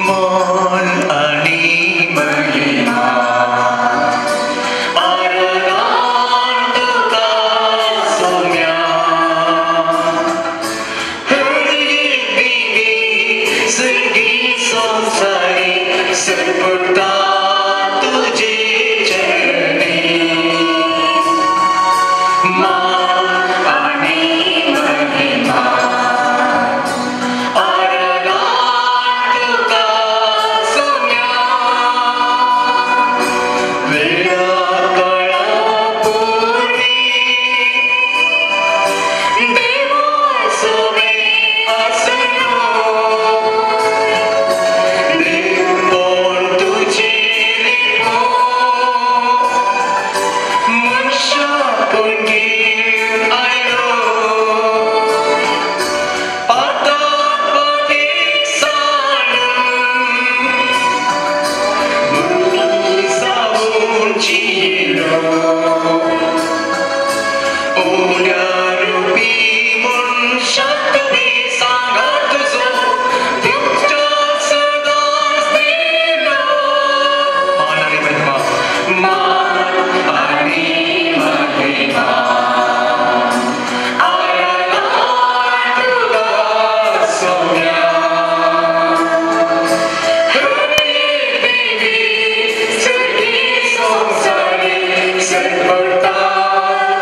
मान आणि महिमा आराधना तुका सोम्या हरी स्वर्गी संसारी सरपटा तुझे चरणी मान आणि महिमा आराधना तुका सोम्या वेळा काळापूर्वी देवा सोबे आसलो देव कोण तुझे रिपो मनशा पुंगीर आयलो पातापातीक साणून भुरगीं जावन जियेलो उण्या रुपी मनशाक तुवें सांगात तुजो दिवच्या सदांच दिलो मान आनी महिमा मान आनी महिमा आराधना तुका सोम्या हरी देवी स्वर्गी संसारी सरपटा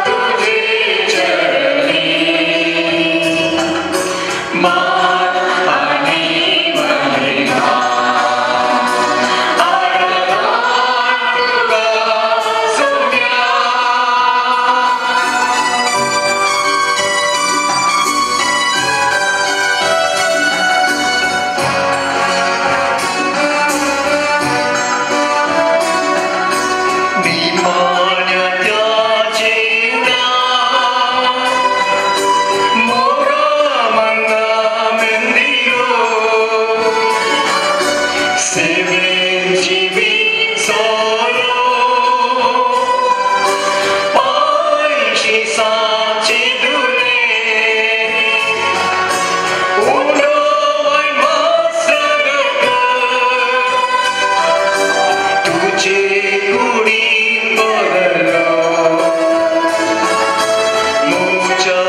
तुझे चरणी मान आणि महिमा आराधना तुका सोम्या. निमाण्या त्या जेवणा मोरा मंगा मंदिरो सेवेन जिवी सोरो पायशी साचे दुरे उंडो वैमासगट तुझे कुडीन बदलो मुच्या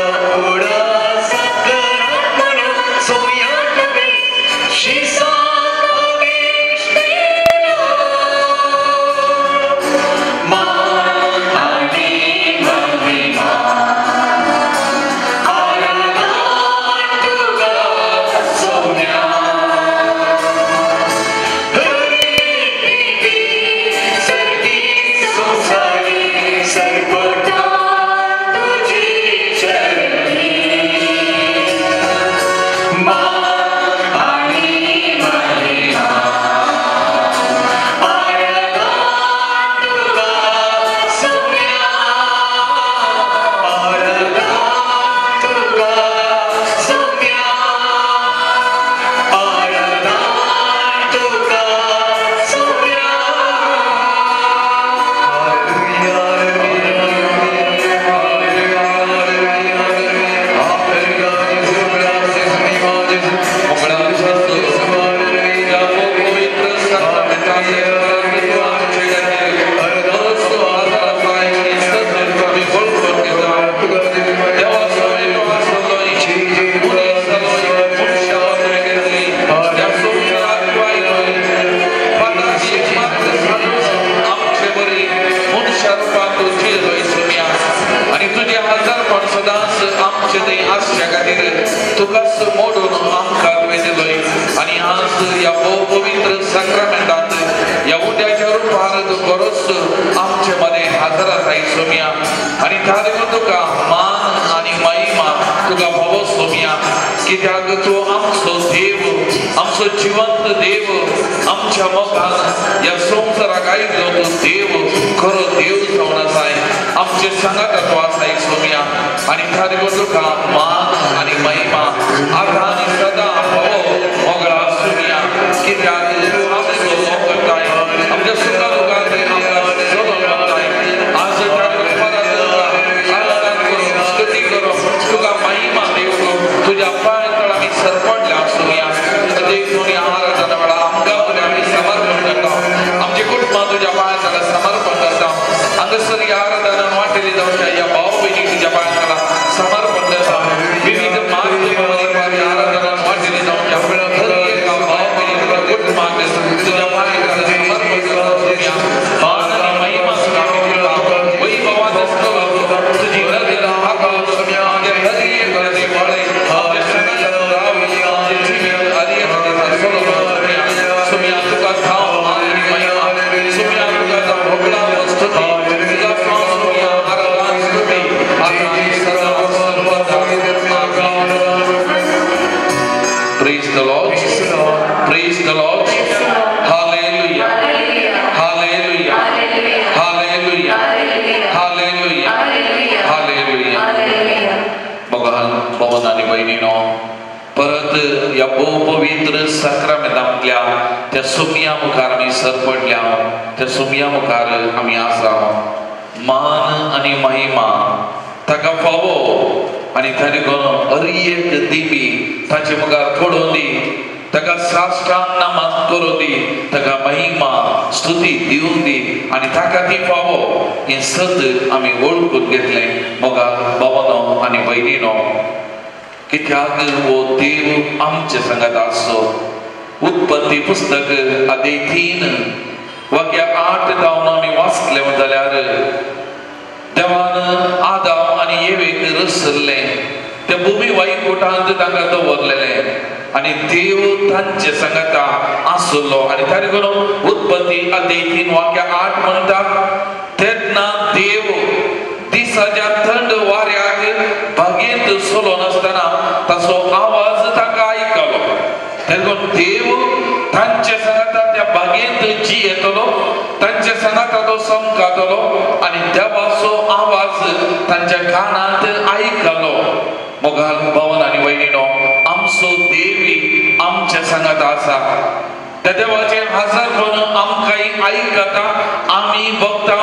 उडासाक आत्मन सोम्या तुवें शिसाक आदेश दिलो मान आनी महिमा आराधना तुका सोम्या हरी देवी स्वर्गी संसारी सरपटा तुझे चरणी मान आणि महिमा आराधना तुका सोम्या आराधना तुका सोम्या आराधना तुका सोम्या. आणि तुझे हजार सदांच आमचे थंय आसच्या खातीर तुकाच मोडून आमकां तुवें दिलोय आनी आज ह्या भोव पवित्र साक्रामेंतांत ह्या उद्याच्या रुपार तूं बरोच आमचे मदें हाजर आसाय सोम्या आनी त्या देखून तुका मान आनी महिमा तुका फावो सोम्या कित्याक तूं आमचो देव आमचो जिवंत देव आमच्या मोगान ह्या संवसाराक आयिल्लो तूं देव खरो देव जावन आसाय आमचे सांगात तूं आसाय सोम्या आनी त्या देखून तुका मान आनी महिमा आतां आनी सदां फावो मोगळा सोम्या कित्याक तूं आमचो मोग करताय आमच्या सुखा दुखांत आमकां चलोवन वताय आज त्या तुका आराधना करूं स्तुती करूं तुका महिमा दिवं तुज्या पांय तळ आमी सरपडल्या सोम्या देखून ह्या आराधना वेळार आमकां भोव पवित्र साक्रामेंतांतल्या त्या सुमया मुखार आमी सर पडल्या, त्या सुमया मुखार आमी आसा। मान आनी महिमा ताका फावो आनी ताणें करून हर एक दिमी ताचे मुखार पडोवन दी, ताका साष्टांग नमन करूं दी, ताका महिमा स्तुती दिवन दी आनी ताका ती फावो हें सत आमी वळखून घेतलें। मोगाल बाबानो आनी भयणीनो, कित्याक हो देव आमचे सांगात आसचो। उत्पत्ती पुस्तक अध्याय 3 वाक्य 8 जावन आमी वाचले जाल्यार देवान आदाम आनी येवेक रचल्लें, त्या भुमी वायकुटांत तांकां दवरलेलें आनी देव तांचे सांगाता आसलो। आनी ताणें करून उत्पत्ती अध्याय 3 वाक्य 8 म्हणटा, तेन्ना देव दिसाच्या थंड वाऱ्याक बागेंत चलोन आसतना ताचो आवाज ताका आयकलो। तेन्ना देव तांचे सांगाता त्या बागेंत जियेतलो, तांचे सांगाता तो समकातलो आनी देवाचो आवाज तांच्या कानांत आयकलो। मोगाल भावन आनी वयनीनो, आमचो देवी आमच्या सांगाता आसा। त्या देवाचे हजारपण आमकांय आयकता, आमी बघता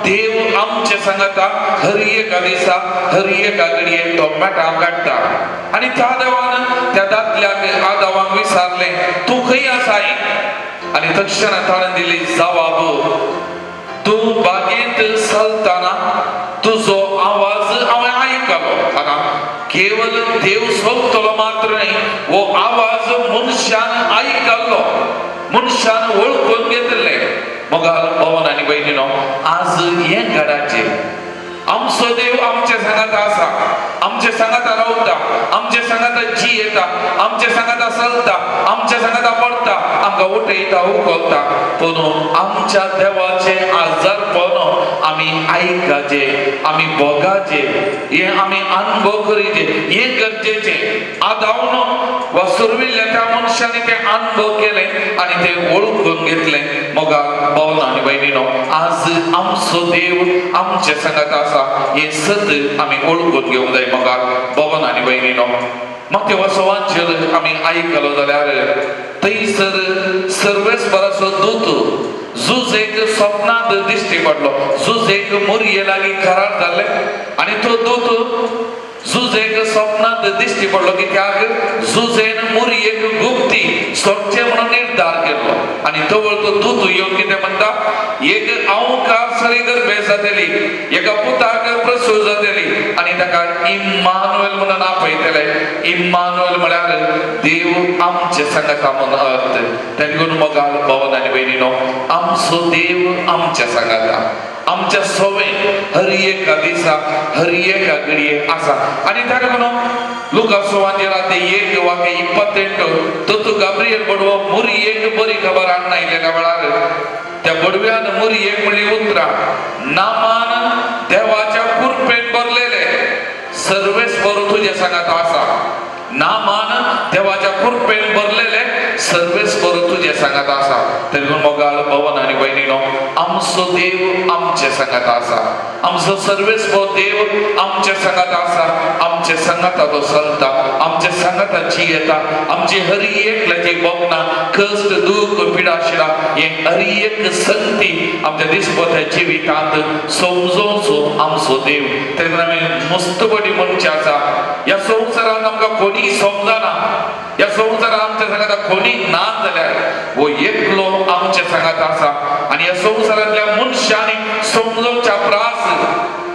देव आमचे सांगाता हर एका दिसा हर एका घडये तो मेटां काडटा। आनी त्या देवान त्या दादल्याक आदावांक विचारलें, तूं खंय आसाय? आनी तक्षणा ताणें दिली जवाब, तूं बागेंत चलतना तुजो आवाज हांवें आयकलो। आतां केवल देव सोदतलो मात्र न्ही, हो आवाज मनशान आयकल्लो, मनशान वळखून घेतिल्लें। मोगाल भावन आनी भयणीनो, आज हें घडाचें आमचो देव आमचे सांगाता आसा, आमचे सांगाता रावता, आमचे सांगाता जियेता, आमचे सांगाता चलता, आमचे सांगाता पडटा, आमकां उठयता उखलता। पूण आमच्या देवाचें आजारपण आमी आयकाचें, आमी भोगाचें, हें आमी अनुभव करीचें, हें गरजेचें। आदावन वा सुरविल्ल्या त्या मनशांनी तें अनुभव केलें आनी तें वळखून घेतलें। मोगाल भावन आनी भयणीनो, आज आमचो देव आमचे सांगाता आसा हें सत आमी वळखून घेवंक जाय। मोगाल भावन आनी भयणीनो, मात्य वाचेर आमी आयकलो जाल्यार थंयसर सर्वेस्पराचो दूत जुजेक स्वप्नांत दिश्टी पडलो। जुजेक मोरये लागीं करार जाल्लें आनी तो दूत जुजेक स्वप्नांत दिश्टी पडलो कित्याक जुजेन मोरयेक गुप्ती सोडचें म्हणून निर्धार केल्लो। आनी तवळ तो दूत येवन कितें म्हणटा, एक अवकार सरी गर्भे जातली, एका पुताक प्रसूत जातली आनी ताका इम्मानुएल म्हणून आपयतले। इम्मानुएल म्हळ्यार देव आमचे सांगाता म्हणून अर्थ। तेन्ना करून मोगाल भावन आनी भयणीनो, आमचो देव आमच्या सांगाता, आमच्या सोवे हर एका दिसा हर एका घडये आसा। आनी ताका म्हणून लुका सुवांजेला 1 वाक्य 28 तोतू गाब्रियल बडवो मुरयेक बरी खबर हाडून आयिल्ल्या वेळार त्या बडव्यान मुरयेक म्हणली उतरां, नामान देवाच्या कृपेन भरलेले सर्वेस्पर तुजे सांगाता आसा। नामान देवाच्या कृपेन भरलेले सर्वेस्पर तुजे सांगाता आसा। तेन्ना मोगाल भावन आनी भयणीनो, आमचो देव आमचे सांगाता आसा, आमचो सर्वेस्पर देव आमचे सांगाता आसा, आमचे सांगाता तो चलता, आमचे सांगाता जियेता, आमचे हर एकल्याची भोगना कश्ट दुख पिडा शिडा हें हर एक संगती आमच्या दिसपत्या जिवितांत समजोवचो आमचो देव। तेन्ना आमी मस्तपटी म्हणचें आसा, ह्या संवसारांत आमकां कोणी समजना, ह्या संवसारांत आमच्या सांगाता कोणी ना जाल्यार हो एकलो आमच्या सांगाता आसा। आनी ह्या संवसारांतल्या मनशांनी समजोवच्या प्रास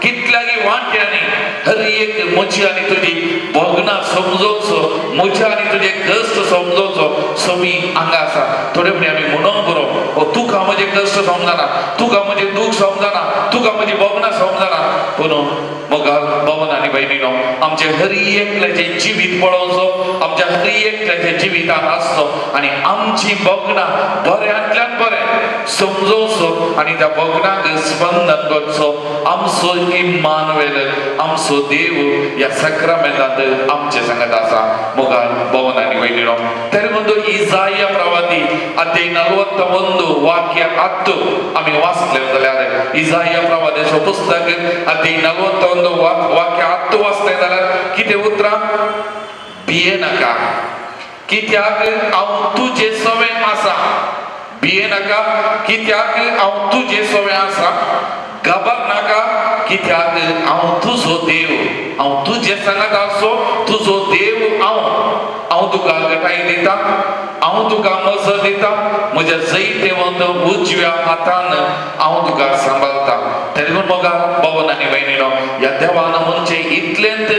कितल्यागी वांट्यांनी हर एक म्हजी आनी तुजी भोगना समजोवचो, म्हज्या आनी तुजे कश्ट समजोवचो समी हांगा आसा। थोडे फावटी आमी म्हणूंक बरो, हो तुका म्हजें कश्ट समजना, तुका म्हजें दूख समजना, तुका म्हजी भोगना समजना। पूण मोगाल भावन आनी भयणीनो, आमचे हर एकल्याचें जिवीत पळोवचो, आमच्या हर एकल्याच्या जिवितांत आसचो आनी आमची भोगना बऱ्यांतल्यान बरें समजोवचो आनी त्या भोगनाक स्पंदन करचो। आमचो इम्मानुएल, आमचो देव ह्या साक्रामेंतांत आमचे सांगात आसा। मोगाल भावन आनी भयणीनो, तेरे म्हणतो इजाया प्रवादी अध्याय 41 वाक्य 10 आमी वाचले जाल्यार इजाया प्रवाद्याचो पुस्तक अध्याय 41 वाक्य 10 वाचले जाल्यार कितें उतरां, भिये नाका कित्याक हांव तुजे सवें आसा. भिये नाका कित्याक हांव तुजे सवें आसा. घाबर नाका कित्याक हांव तुजो देव. हांव तुजे सांगात आसो, तुजो देव हांव. हांव तुका गटाय दिता, हांव तुका मजत दिता, म्हज्या जैतेवंत उजव्या हातान हांव तुका सांबाळटा. तरी म्हूण मोगा भवन आनी भयणीनो, ह्या देवान म्हणचें इतलेंत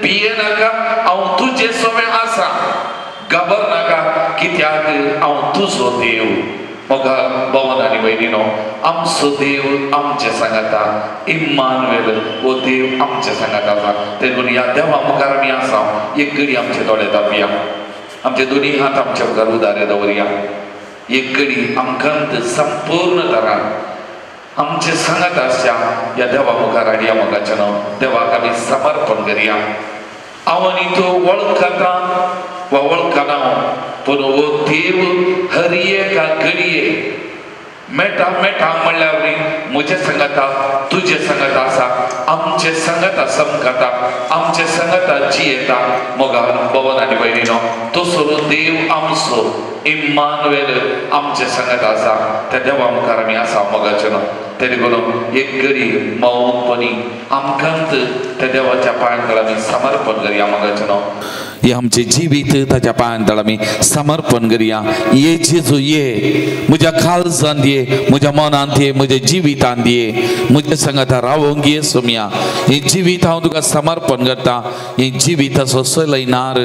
भिये नाका, हांव तुजे सवें आसा. घाबर नाका कित्याक हांव तुजो देव. मोगा भवन आनी भयणीनो, आमचो देव आमचे सांगाता, इम्मानुएल हो देव आमचे सांगाता आसा. तेन्ना ह्या देवा मुखार आमी आसा. एक घडी आमचे दोळे धांपया, आमचे दोनी हात आमच्या मुखार उदारे दवरया. एक घडी आमकां संपूर्ण तरान आमचे सांगात आसच्या ह्या देवा मुखार हाडया. मोगाच्यानो देवाक आमी समर्पण करया. हांव आनी तो वळखता वा वळखना, पूण हो देव हर एका घडये मेटा मेटा म्हणल्यार म्हजे सांगाता तुजे सांगाता आसा, आमचे सांगाता समकाता, आमचे सांगाता जियेता. मोगा भवन आनी भयणीनो, तसो देव आमचो इम्मानुएल आमचे सांगाता आसा. त्या देवा मुखार आमी आसा मोगाचें. तेणे करून एक घडी मौनपणी आमकांत त्या देवाच्या पांयां तळ आमी समर्पण करया. मोगाचें हे आमचें जिवीत ताच्या पांयां तळ आमी समर्पण करया. ये जेजू ये, म्हज्या काळजांत ये, म्हज्या मनांत ये, म्हज्या जिवितांत ये, म्हज्या सांगाता रावोंक ये सोम्या. हें जिवीत हांव तुका समर्पण करता. हें जिविताचो सलयनार,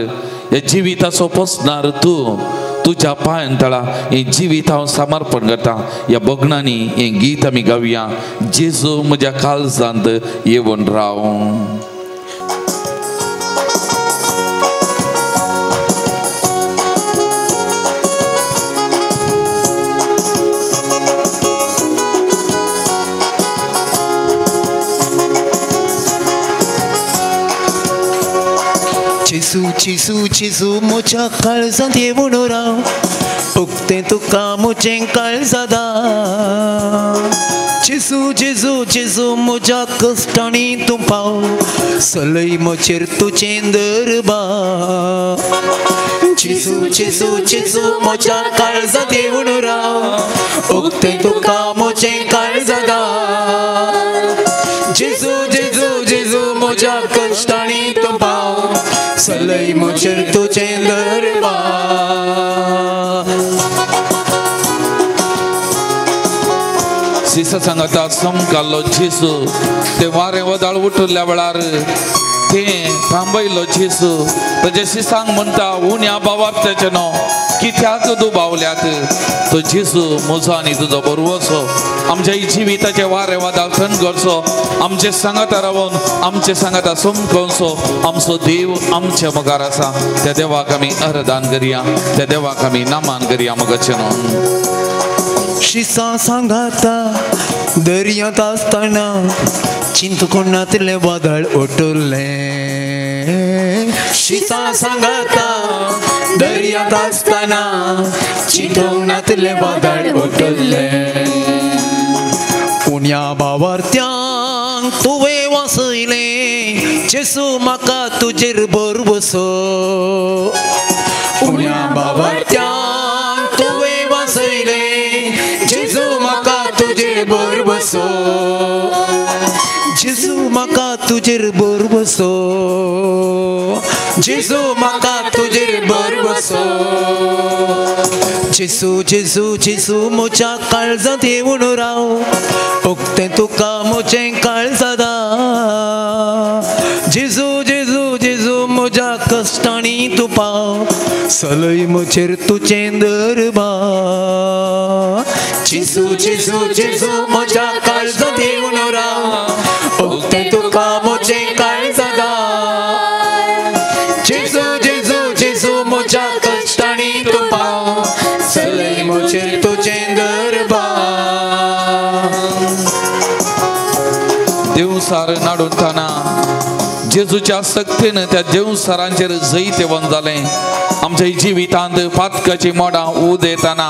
ह्या जिविताचो पोसणार तूं. तुज्या पांयां तळा हें जिवीत हांव समर्पण करता. ह्या भगणांनी हें गीत आमी गावया. जेजू म्हज्या काळजांत येवन राव. जेजू जेजू जेजू म्हज्या काळजांत येवन राव, उक्तें तुका म्हजें काळजां. जेजू जेजू जेजू म्हज्या कश्टांनी तूं पाव, सलय म्हजेर तुजें दरबार. जेजू जेजू जेजू म्हज्या काळजांत येवन राव, उक्तें तुका म्हजें काळजां. जेजू जेजू जेजू म्हज्या कश्टांनी तूं पाव, सलय म्हजेर तुजें दरबार. सिसा सांगाता समकाल्लो जेजू, ते वारें वदाळ उठिल्ल्या वेळार तें थांबयलो जेजू. ताजे सिसांक म्हणटा, उण्या बाबाचें न्हू कित्याक दुबावल्यात. तो जेजू म्हजो आनी तुजो बरवसो, आमच्या जिविताचे वारें वादाळ थंड करचो, आमचे सांगाता रावन आमचे सांगाता समकोवचो. आमचो देव आमच्या मुखार आसा. त्या देवाक आमी अर्दान करया, त्या देवाक आमी नामान करया. मोगाचें न्हू शिसां सांगाता दर्यांत आसतना चिंतकोणांतलें वादळ उठलें. शिसां सांगाता दर्यांत आसतना चिंतकोणांतलें वादळ उठलें. उण्या भावार्थ्यांक तुवें वाचयलें, जेजू म्हाका तुजेर भरवसो. उण्या भावार्थ्यांक तुवें वाचयलें, जेजू म्हाका तुजेर भरवसो. जेजू म्हाका तुजेर भरवसो, जेजू म्हाका तुजेर भरवसो. जेजू जेजू जेजू म्हज्या काळजांत येवन राव, उक्तें तुका म्हजें काळजां. जेजू जेजू जेजू म्हज्या कश्टांनी तूं पाव, सलय म्हजेर तुजें दरबार. जेजू जेजू जेजू म्हज्या काळजांत येवन राव, उक्तें तुका म्हजें काळजां. जेजू जेजू जेजू म्हज्या कश्टांनी तूं पाव, सलय म्हजेर तुजें दरबार. देवसार नाडुताना जेजूच्या सक्तीन त्या देवसारांचेर जैतवंत जालें. आमच्या जिवितांत पातकाची मोडां उदेताना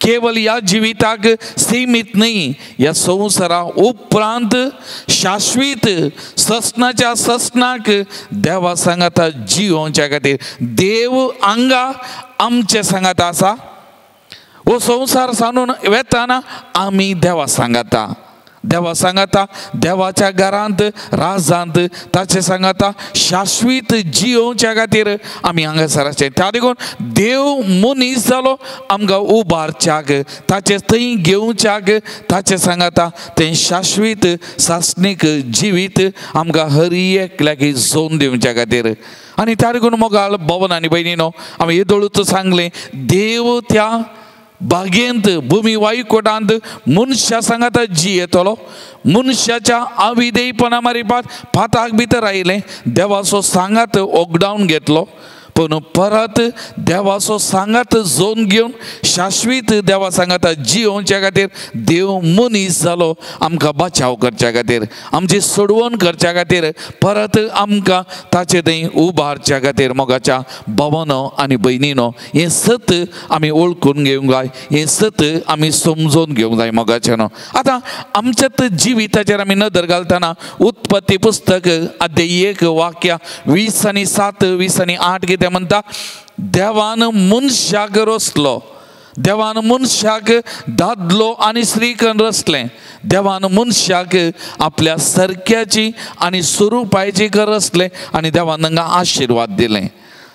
केवल ह्या जिविताक सीमित न्हय, ह्या संवसारा उपरांत शाश्वीत ससनाच्या ससनाक देवा सांगाता जियोवच्या खातीर देव हांगा आमचे सांगाता आसा. हो संवसार सांडून वेताना आमी देवा सांगाता, देवा सांगाता देवाच्या घरांत राजांत ताचे सांगाता शाश्वीत जियोवच्या खातीर आमी हांगासर आसचे. त्या देखून देव मनीस जालो आमकां उबारच्याक, ताचे थंय घेवच्याक, ताचे सांगाता तें शाश्वीत सासणीक जिवीत आमकां हर एकल्याक जोन दिवच्या खातीर. आनी त्या देखून मोगाळ भवन आनी भयणीनो, आमी येदोळूच सांगलें, देव त्या बागेंत भुमी वायुकोटांत मनशा सांगाता जियेतलो. मनशाच्या अविधेयपणा मारिपात पाताक भितर आयलें, देवाचो सांगात ओगडावन घेतलो, पूण परत देवाचो सांगात जोन घेवन शाश्वीत देवा सांगाता जियोवच्या खातीर देव मनीस जालो आमकां बचाव करच्या खातीर, आमची सोडवण करच्या खातीर, परत आमकां ताचे थंय उबारच्या खातीर. मोगाच्या भावानो आनी भयणीनो, हें सत आमी वळखून घेवंक जाय, हें सत आमी समजून घेवंक जाय मोगाच्यानो. आतां आमच्याच जिविताचेर आमी नदर घालतना उत्पत्ती पुस्तक अध्याय 1 वाक्य 20 आनी 7 20 आनी 8 कितें म्हणटा, देवान मनशाक रचलो, देवान मनशाक दादलो आनी स्त्रीकन रचलें, देवान मनशाक आपल्या सारक्याची आनी स्वरुपाची रचलें आनी देवान तांकां आशिर्वाद दिलें.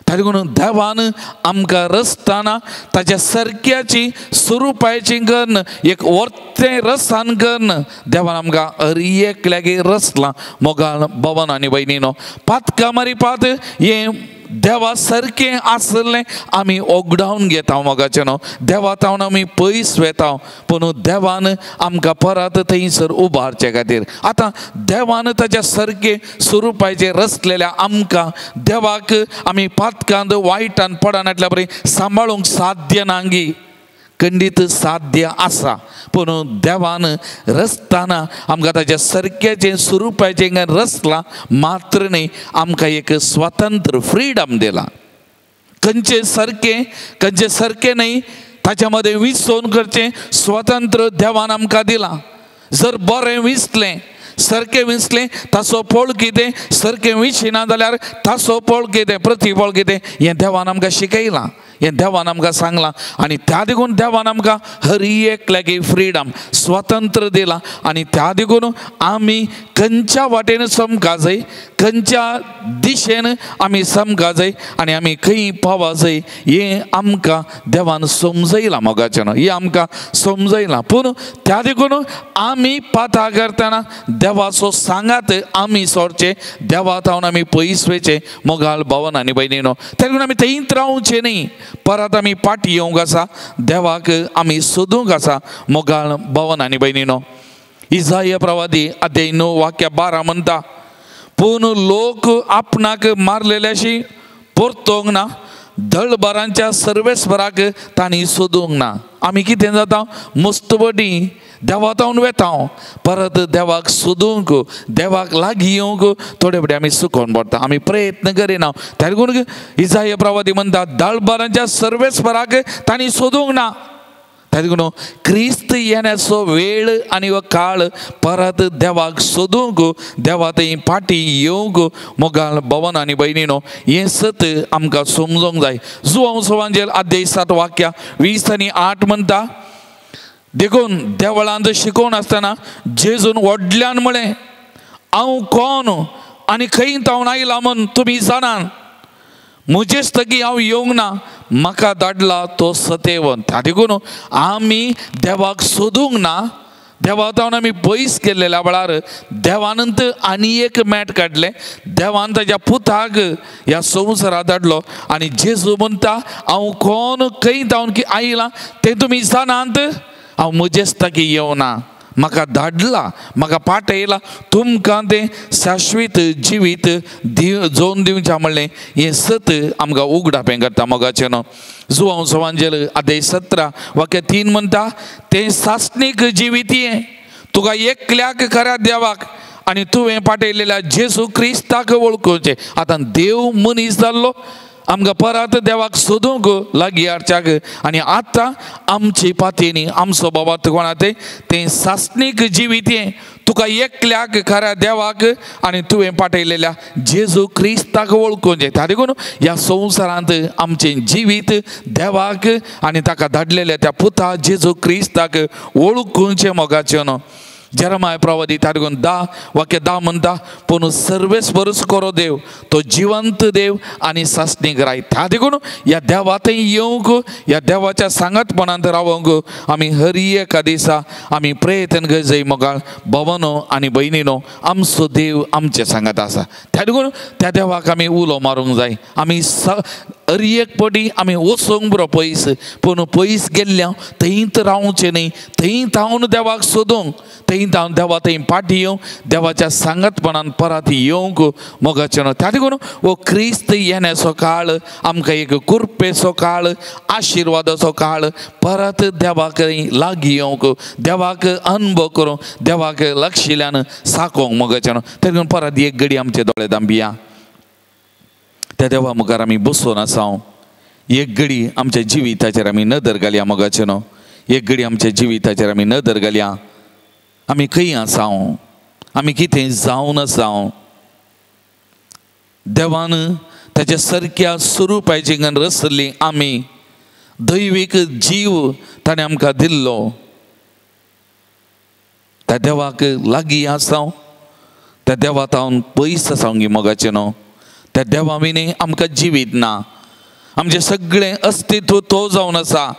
ताका लागून देवान आमकां रचतना ताच्या सारक्याची स्वरुपाची कन्न एक वर्तें रसान कन्न देवान आमकां हर एकल्याक रचलां. मोगाळ भवन आनी भयणीनो, पातकां मारिपात हें देवा सारकें आसलें आमी ओगडावन घेता मोगाचें न्हू, देवा तावन आमी पयस वेता, पूण देवान आमकां परत थंयसर उबारचे खातीर. आतां देवान ताच्या सारकें स्वरुपाचें रचलेल्या आमकां देवाक आमी पातकांत वायटान पडनातल्या बरी सांबाळूंक साध्य नांगी, खंडीत साध्य आसा, पूण देवान रचतना आमकां ताच्या सारक्याचें स्वरुपाचें रचलां मात्र न्हय, आमकां एक स्वतंत्र फ्रिडम दिला. खंयचे सारकें खंयचे सारकें न्हय ताच्या मदें विसोवन करचें स्वतंत्र देवान आमकां दिलां. जर बरें विसलें, सारकें विसलें ताचो फळ कितें, सारकें विशिना जाल्यार ताचो फळ कितें, प्रतिफळ कितें, हें देवान आमकां शिकयलां, हें देवान आमकां सांगलां. आनी त्या देखून देवान आमकां हर एकल्याक फ्रिडम स्वतंत्र दिलां. आनी त्या देखून आमी खंयच्या वाटेन समका जाय, खंयच्या दिशेन आमी समका जाय आनी आमी खंय पावा जाय हें आमकां देवान समजयलां मोगाचें न्हू, हें आमकां समजयलां. पूण त्या देखून आमी पाता करतना देवाचो सांगात आमी सोडचें, देवा तावन आमी पयस वयचें. मोगाळ भावन आनी भयणीनो, त्या देखून आमी थंयच रावचें न्हय, परत आमी फाटी येवंक आसा, देवाक आमी सोदूंक आसा. मोगाळ भावन आनी भयणीनो, इजाया प्रवादी अध्याय 9 वाक्य 12 म्हणटा, पूण लोक आपणाक मारलेल्याशी परतोंक ना, दळभरांच्या सर्वेस्पराक तांणी सोदूंक ना. आमी कितें जाता, मुस्तबडी देवा तावन वेता, परत देवाक सोदूंक, देवाक लागीं येवंक थोडे फावटी आमी सुकोवन पडटा, आमी प्रयत्न करिना. त्या देखून इजाया प्रवादी म्हणटा, दळभरांच्या सर्वेस्पराक तांणी सोदूंक ना. त्या देखून क्रिस्त येण्याचो वेळ आनी हो काळ परत देवाक सोदूंक, देवा थंय फाटीं येवंक. मोगाळ भवन आनी भयणीनो, हें सत आमकां समजूंक जाय. जुवांव सुवांजेल अध्याय 7 वाक्य 20 आनी 8 म्हणटा, देखून देवळांत शिकोवन आसतना जेजून व्हडल्यान म्हळें, हांव कोण आनी खंय तावन आयला म्हूण तुमी जाणात, म्हजेच तगी हांव येवंक ना, म्हाका धाडला तो सतेवन. त्या देखून आमी देवाक सोदूंक ना, देवा तावन आमी पयस केल्लेल्या वेळार देवानंत आनी एक मॅट काडलें, देवान ताच्या पुताक ह्या संवसाराक धाडलो. आनी जेजू म्हणटा, हांव कोण खंय तावन आयला तें तुमी जाणात, हांव म्हजेच ताकी येवना, म्हाका धाडला, म्हाका पाठयला, तुमकां तें शाश्वीत जिवीत जोन दिवचें म्हणलें हें सत आमकां उगडापें करता मोगाचें न्हू. जुवांव सवांजेल अध्याय 17 वाक्य 3 म्हणटा, तें सासणीक जिवीत हें तुका एकल्याक खऱ्या देवाक आनी तुवें पाठयलेल्या जेजू क्रिस्ताक वळखुचें. आतां देव मनीस जाल्लो आमकां परत देवाक सोदूंक लागीं हाडच्याक. आनी आतां आमची पातयेनी आमचो बाबा कोणा तें सासणीक जिवीत हें तुका एकल्याक खऱ्या देवाक आनी तुवें पाठयलेल्या जेजू क्रिस्ताक वळखून जाय. देखून ह्या संवसारांत आमचें जिवीत देवाक आनी ताका धाडलेल्या त्या पुता जेजू क्रिस्ताक वळखुचें मोगाचें न्हू. जेरमाय प्रवादी तारगून 10 वाक्य 10 म्हणटा, पूण सर्वेस्परूच खरो देव, तो जिवंत देव आनी सासणीक राय. त्या देखून ह्या देवा थंय येवंक, ह्या देवाच्या सांगातपणांत रावंक आमी हर एका दिसा आमी प्रयत्न करजय मोगाळ भवनो आनी भयणीनो. आमचो देव आमचे सांगात आसा. त्या देखून त्या देवाक आमी उलो मारूंक जाय. आमी हर एक पटी आमी वचूंक बरो पयस, पूण पयस गेल्ल्या थंयत रावचें न्ही, थंय थावन देवाक सोदूंक, थंय थावन देवा थंय फाटी येवंक, देवाच्या सांगातपणान परत येवंक मोगाचें न्हू. त्या देखून हो क्रिस्त येण्याचो काळ आमकां एक कृपेचो काळ, आशिर्वादाचो काळ, परत देवाक लागीं येवंक, देवाक अनुभव करूंक, देवाक लक्षिल्यान साकोवंक मोगाचें न्हू. त्या देखून परत एक घडी आमचे दोळे दांबिया, त्या देवा मुखार आमी बसून आसा. एक घडी आमच्या जिविताचेर आमी नदर घालया मोगाचें न्हू. एक घडी आमच्या जिविताचेर आमी नदर घालया. आमी खंय आसा, आमी कितें जावन आसा. देवान ताच्या सारक्या स्वरुपाचें रचल्ली आमी, दैवीक जीव ताणें आमकां दिल्लो. त्या देवाक लागीं आसा, त्या देवा थावन पयस आसा मोगाचें न्हू. त्या देवा विणे आमकां जिवीत ना, आमचें सगळें अस्तित्व तो जावन आसा.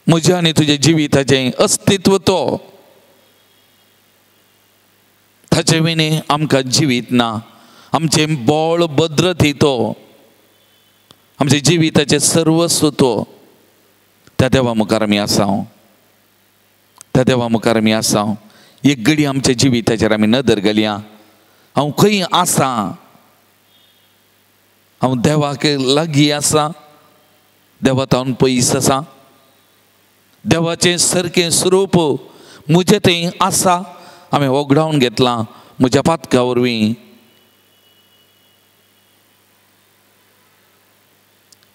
म्हजें आनी तुजें जिविताचें अस्तित्व तो, ताचे विणे आमकां जिवीत ना. आमचें बळ भद्रती तो, आमचें जिविताचें सर्वस्व तो. त्या देवा मुखार आमी आसा, त्या देवा मुखार आमी आसा. एक घडी आमच्या जिविताचेर आमी नदर घालया. हांव खंय आसा, हांव देवाक लागीं आसा, देवा थावन पयस आसा, देवाचें सारकें स्वरूप म्हजें थंय आसा, हांवें वगडावन घेतलां म्हज्या पातका वरवीं.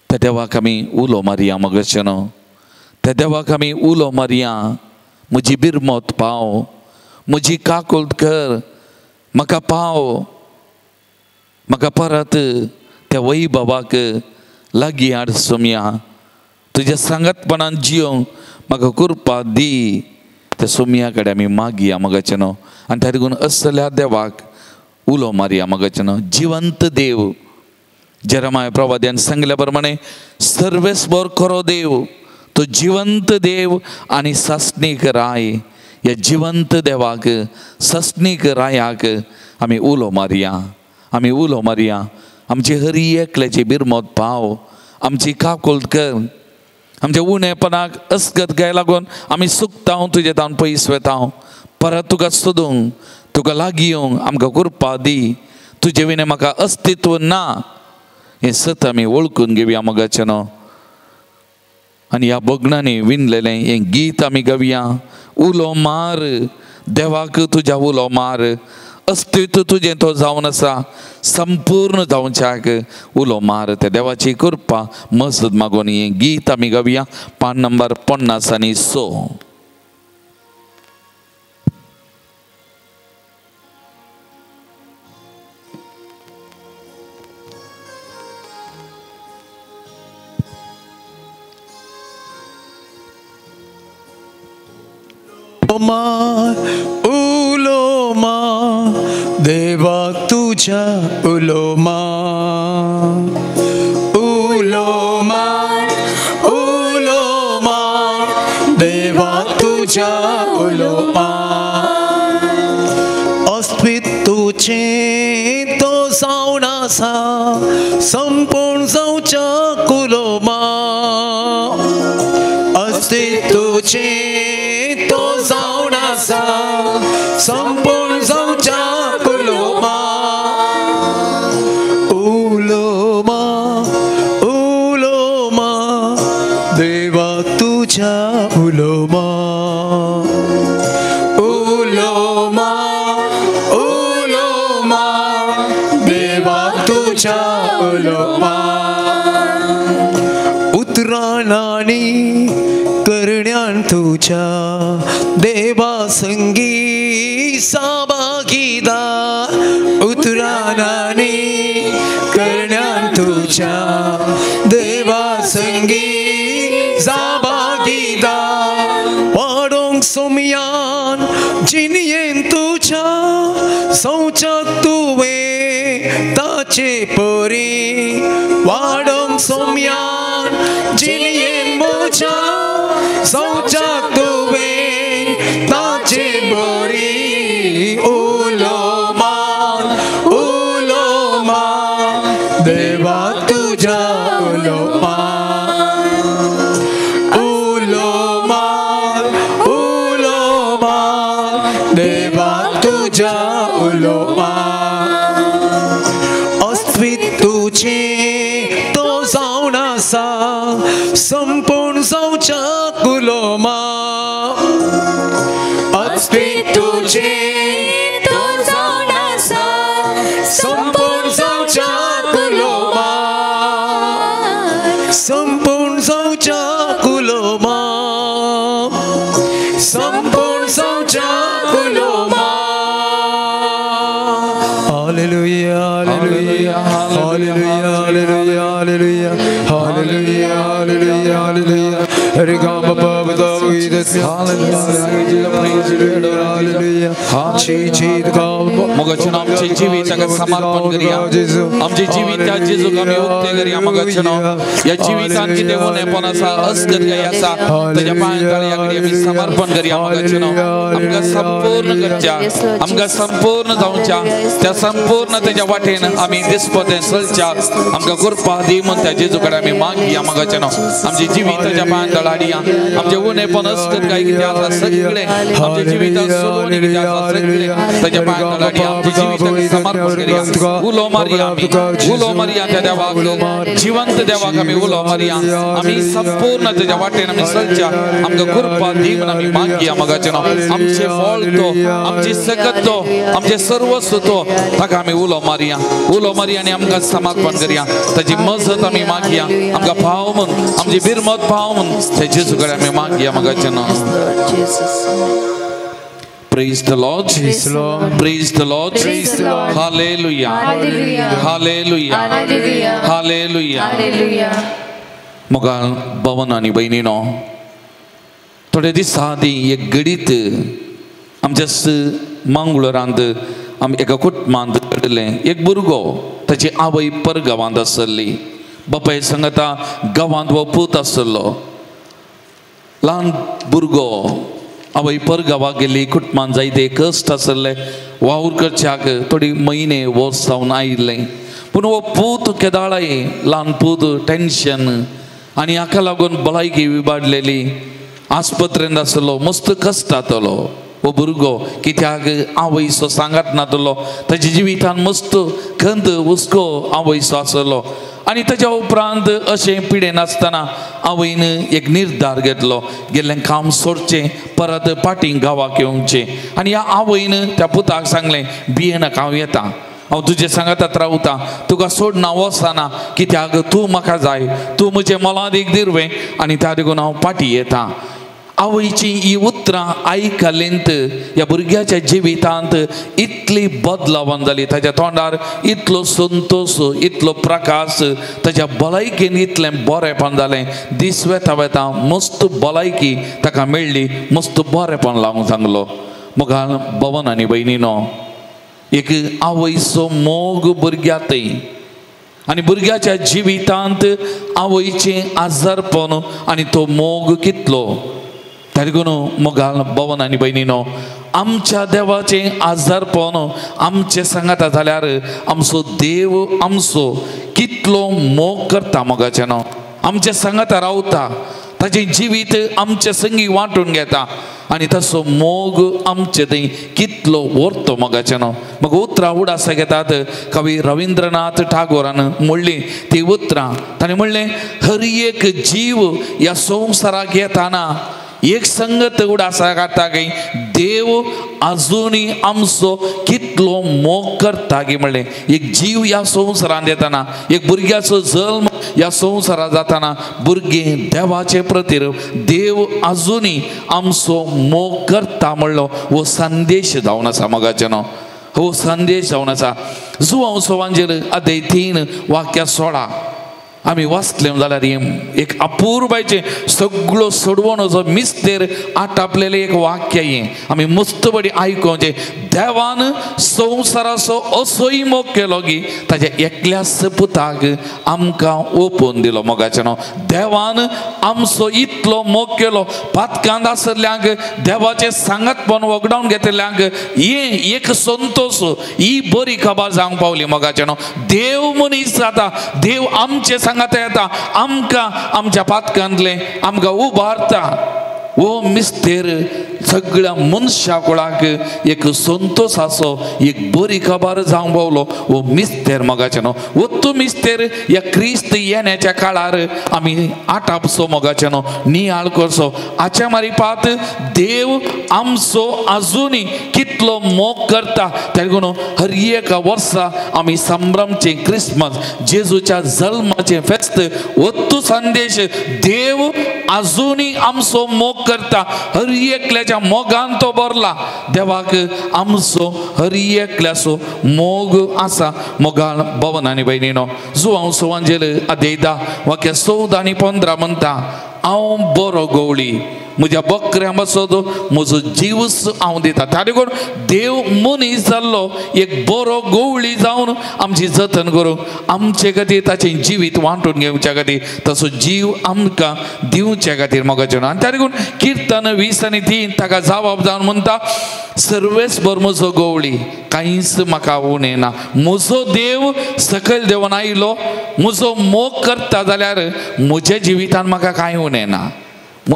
त्या देवाक आमी उलो मारया मोगाचें न्हू. त्या देवाक आमी उलो मारया, म्हजी बिरमत पाव, म्हजी काकुळट कर, म्हाका पाव, म्हाका परत त्या वैभवाक लागीं हाड सोमया, तुज्या सांगातपणान जियोंक म्हाका कृपा दी. त्या सोमया कडेन आमी मागया मोगाचें न्हू. आनी त्या देखून असल्या देवाक उलो मारया मोगाचें न्हू. जिवंत देव, जेरमाय प्रवाद्यान सांगल्या प्रमाणे सर्वेस्पर खरो देव, तो जिवंत देव आनी सासणीक राय. ह्या जिवंत देवाक, सासणीक रायाक आमी उलो मारया, आमी उलो मारया. आमची हरी एकल्याची बिरमत पाव, आमची काकुळट कर, आमच्या उणेपणाक अस्गत गाय लागून आमी सुकता, तुजे तावन पयस वेता. परत तुका सोदूंक, तुका लागीं येवंक आमकां कृपा दी. तुजे विणे म्हाका अस्तित्व ना हें सत आमी वळखून घेवया मोगाचें न्हू. आनी ह्या भगणांनी विणलेलें हें गीत आमी गावया. उलो मार देवाक तुज्या, उलो मार, अस्तित्व तुजें तो जावन आसा, संपूर्ण जावच्याक उलो मार. त्या देवाची कृपा मजत मागून हें गीत आमी गावया. पान नंबर 50 आनी 100. उलो मार देवा तुझ्या, उलो मार, उलो मार, उलो मार देवा तुझ्या, उलो मार. अस्तित्व तुझें तो जावन आसा, संपूर्ण जावच्या उलो मार. अस्तित्व तुझें तो जावन आसा, संपूर्ण जावच्या उलो मार. उलो मार, उलो मार देवा तुझ्या, उलो मार, उलो मार, उलो मार देवा तुझ्या, उलो तुझ्या देवा संगी साभागीदार उतरानानी करण्यान तुझ्या देवा संगी साभागीदार वाडोंक सोमयान जिनयेन तुझ्या सौचाक तुवें ताचे परी वाडोंक सोमयान जिनयेन म्हज्या सौचाक तुवें ताचे बरी उलो मान देवा तुझ्या उलो मान उलो मान उलो मान देवा तुझ्या उलो मान अस्तित्व तुझें तो जावन आसा संपूर्ण जावच्याक उलो मान अस्तित्व तुझें तो जावन आसा संपूर्ण जावच्याक उलो मान संपूर्ण जावच्याक उलो मान संपूर्ण जावच्याक उलो मान. Hallelujah, hallelujah, hallelujah, hallelujah, hallelujah, hallelujah, hallelujah, hallelujah. मोगाचें आमचें जिवीत ताका समर्पण करया. आमचें जिवीत त्या जेजूक आमी उक्तें करया. मोगाचें ह्या जिवितान कितें उणेपण आसा, अस्कतकाय आसा, ताच्या पांय तळया कडेन आमी समर्पण करया. मोगाचें आमकां संपूर्ण करच्या, आमकां संपूर्ण जावच्या, त्या संपूर्ण ताच्या वाटेन आमी दिसपतें चलच्या. आमकां कृपा दी म्हूण त्या जेजू कडेन आमी मागया. मोगाचें आमचें जिवीत ताच्या पांय तळा हाडया. आमचें उणेपण अस्कतकाय कितें आसा सगळें आमच्या जिवितान सोडून कितें आसा सगळें ताच्या पांय तळा हाडया. आमच्या जिविताक समर्पण करया. उलो मारया, आमी उलो मारया त्या देवाक, जिवंत देवाक आमी उलो मारया. आमी संपूर्ण ताच्या वाटेन आमी चलच्या. आमकां कृपा दी म्हूण आमी मागया. मोगाचें आमचें फळ तो, आमची सकत तो, आमचें सर्वस्व तो, ताका आमी उलो मारया. उलो मारया आनी आमकां समर्पण करया. ताची मजत आमी मागया. आमकां पाव म्हूण, आमची बिरमत पाव म्हूण त्या जेजू कडेन आमी मागया. मोगाचें Praise the Lord. Praise the Lord. Praise the Lord. Praise the Lord. Hallelujah. Hallelujah. Hallelujah. Hallelujah. Hallelujah. Hallelujah. मोगाळ भवन आनी भयणीनो, थोडे दीस आदीं एक घडीत आमच्या मंगळूरांत आमी एका कुटुंबांत घडलें. एक भुरगो, ताची आवय परगांवांत आसली, बापाय सांगता गांवांत हो पूत आसलो. ल्हान भुरगो, आवय परगांवाक गेली, कुटुंबान जायते कश्ट आसले, वावर करच्याक थोडी म्हयने वर्स जावन आयिल्लें. पूण हो पूत केदाळाय ल्हान पूत टेंशन आनी हाका लागून भलायकी विबाडलेली, आस्पत्रेंत आसलो, मस्त कश्ट जातलो हो भुरगो. कित्याक आवयचो सांगात नातलो, ताच्या जिवितान मस्त खंत हुस्को आवयचो आसलो. आनी ताच्या उपरांत अशें पिडेन आसतना आवयन एक निर्धार घेतलो, गेल्लें काम सोडचें, परत पाटीं गांवाक येवचें. आनी ह्या आवयन त्या पुताक सांगलें, भियेनाका, हांव येता, हांव तुजे सांगातात रावता, तुका सोडना वचना, कित्याक तूं म्हाका जाय, तूं म्हजें मोलादीक दिरवें आनी त्या देखून हांव पाटी येता. आवयची ही उतरां आयकलेंत ह्या भुरग्याच्या जिवितांत इतली बदलावण जाली. ताच्या तोंडार इतलो संतोश, इतलो प्रकाश, ताच्या भलायकेन इतलें बरेंपण जालें. दीस वेता वेता मस्त भलायकी ताका मेळ्ळी, मस्त बरेंपण लावंक सांगलो. मोगाळ भवन आनी भयणीनो, एक आवयचो मोग भुरग्यातय आनी भुरग्याच्या जिवितांत आवयचें आजारपण आनी तो मोग कितलो. देखून मोगाळ भवन आनी भयणीनो, आमच्या देवाचें आजारपण आमचें सांगाता जाल्यार आमचो देव आमचो कितलो मोग करता. मोगाचें न्हू आमचें सांगाता रावता, ताचें जिवीत आमचे संगी वांटून घेता आनी ताचो मोग आमचे थंय कितलो व्हरतो. मोगाचें न्हू म्हाका उतरां उडासा घेतात कवी रविंद्रनाथ टागोरान म्हणलीं ती उतरां. ताणें म्हणलें, हर एक जीव ह्या संवसाराक येताना एक संगत उडासा काडटा की देव आजुनूय आमचो कितलो मोग करता की म्हणलें एक जीव ह्या संवसारांत येताना, एक भुरग्याचो जल्म ह्या संवसारांत जाताना भुरगें देवाचें प्रतिरूप, देव आजुनूय आमचो मोग करता म्हणलो हो संदेश जावन आसा मोगाचें न्हू, हो संदेश जावन आसा. जुवांव सोवांजेर अध्याय 3 वाक्य 16 आमी वाचले जाल्यार एक अपुरबायचें सगळो सोडवण जो मिस्तेर आटापलेलें एक वाक्य हें आमी मस्त बरी आयकोवचें. देवान संवसाराचो असोय मोग केलो की ताच्या एकल्याच पुताक आमकां ओपून दिलो मोगाचें न्हू. देवान आमचो इतलो मोग केलो पातकांत आसल्ल्यांक, देवाचें सांगातपण वगडावन घेतिल्ल्यांक हें एक संतोश, ही बरी खबर जावंक पावली मोगाचें न्हू. देव मनीस जाता, देव आमचें सांगाता येता, आमकां आमच्या पातकांतलें आमकां उबारता. हो मिस्तेर सगळ्या मनशा कुळाक एक संतोशाचो एक बरी खबर जावंक पावलो हो मिस्तेर मोगाचें न्हू. हो तो मिस्तेर ह्या क्रिस्त येण्याच्या काळार आमी आटापचो मोगाचें न्हू, नियाळ करचो. हाच्या मारिपात देव आमचो आजुनूय कितलो मोग करता. त्या लागून हर एका वर्सा आमी संभ्रमचें क्रिसमस, जेजूच्या जल्माचें फेस्त, हो तो संदेश देव आजुनूय आमचो मोग करता. हर एकल्याच्या मोगान तो भरला. देवाक आमचो हर एकल्याचो मोग आसा. मोगान भवन आनी भयणीनो, जुवांव सोवांजेल अध्याय 10 वाक्य 14 आनी 15 म्हणटा, हांव बरो गवळी, म्हज्या बकऱ्यां पासत म्हजो जीवच हांव दिता. त्या देखून देव मनीस जाल्लो एक बरो गवळी जावन आमची जतन करूंक, आमचे खातीर ताचें जिवीत वांटून घेवच्या खातीर, तसो जीव आमकां दिवच्या खातीर मोगाचें. आनी त्या देखून किर्तन 20 आनी 3 ताका जवाब जावन म्हणटा, सर्वेस्पर म्हजो गवळी, कांयच म्हाका उणें ना. म्हजो देव सकयल देवन आयलो, म्हजो मोग करता जाल्यार म्हज्या जिवितान म्हाका कांय उणें ना.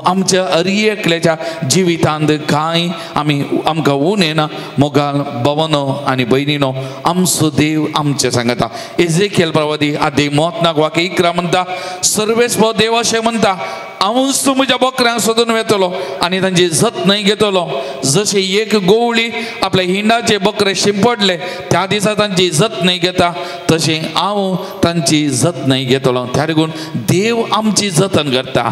आमच्या हर एकल्याच्या जिवितांत कांय आमी आमकां उणें ना. मोगाल भवनो आनी भयणीनो, आमचो देव आमचें सांगता. एजेकियल प्रवादी अध्याय 9 वाक्य 11 म्हणटा, सर्वेस्पर देव अशें म्हणटा, हांवूच तूं म्हज्या बकऱ्यांक सोदून वेतलो आनी तांची जतनाय घेतलो. जशें एक गवळी आपल्या हिंडाचे बकरे शिंपडले त्या दिसा तांची जतनाय घेता, तशें हांव तांची जतनाय घेतलो. त्या देखून देव आमची जतन करता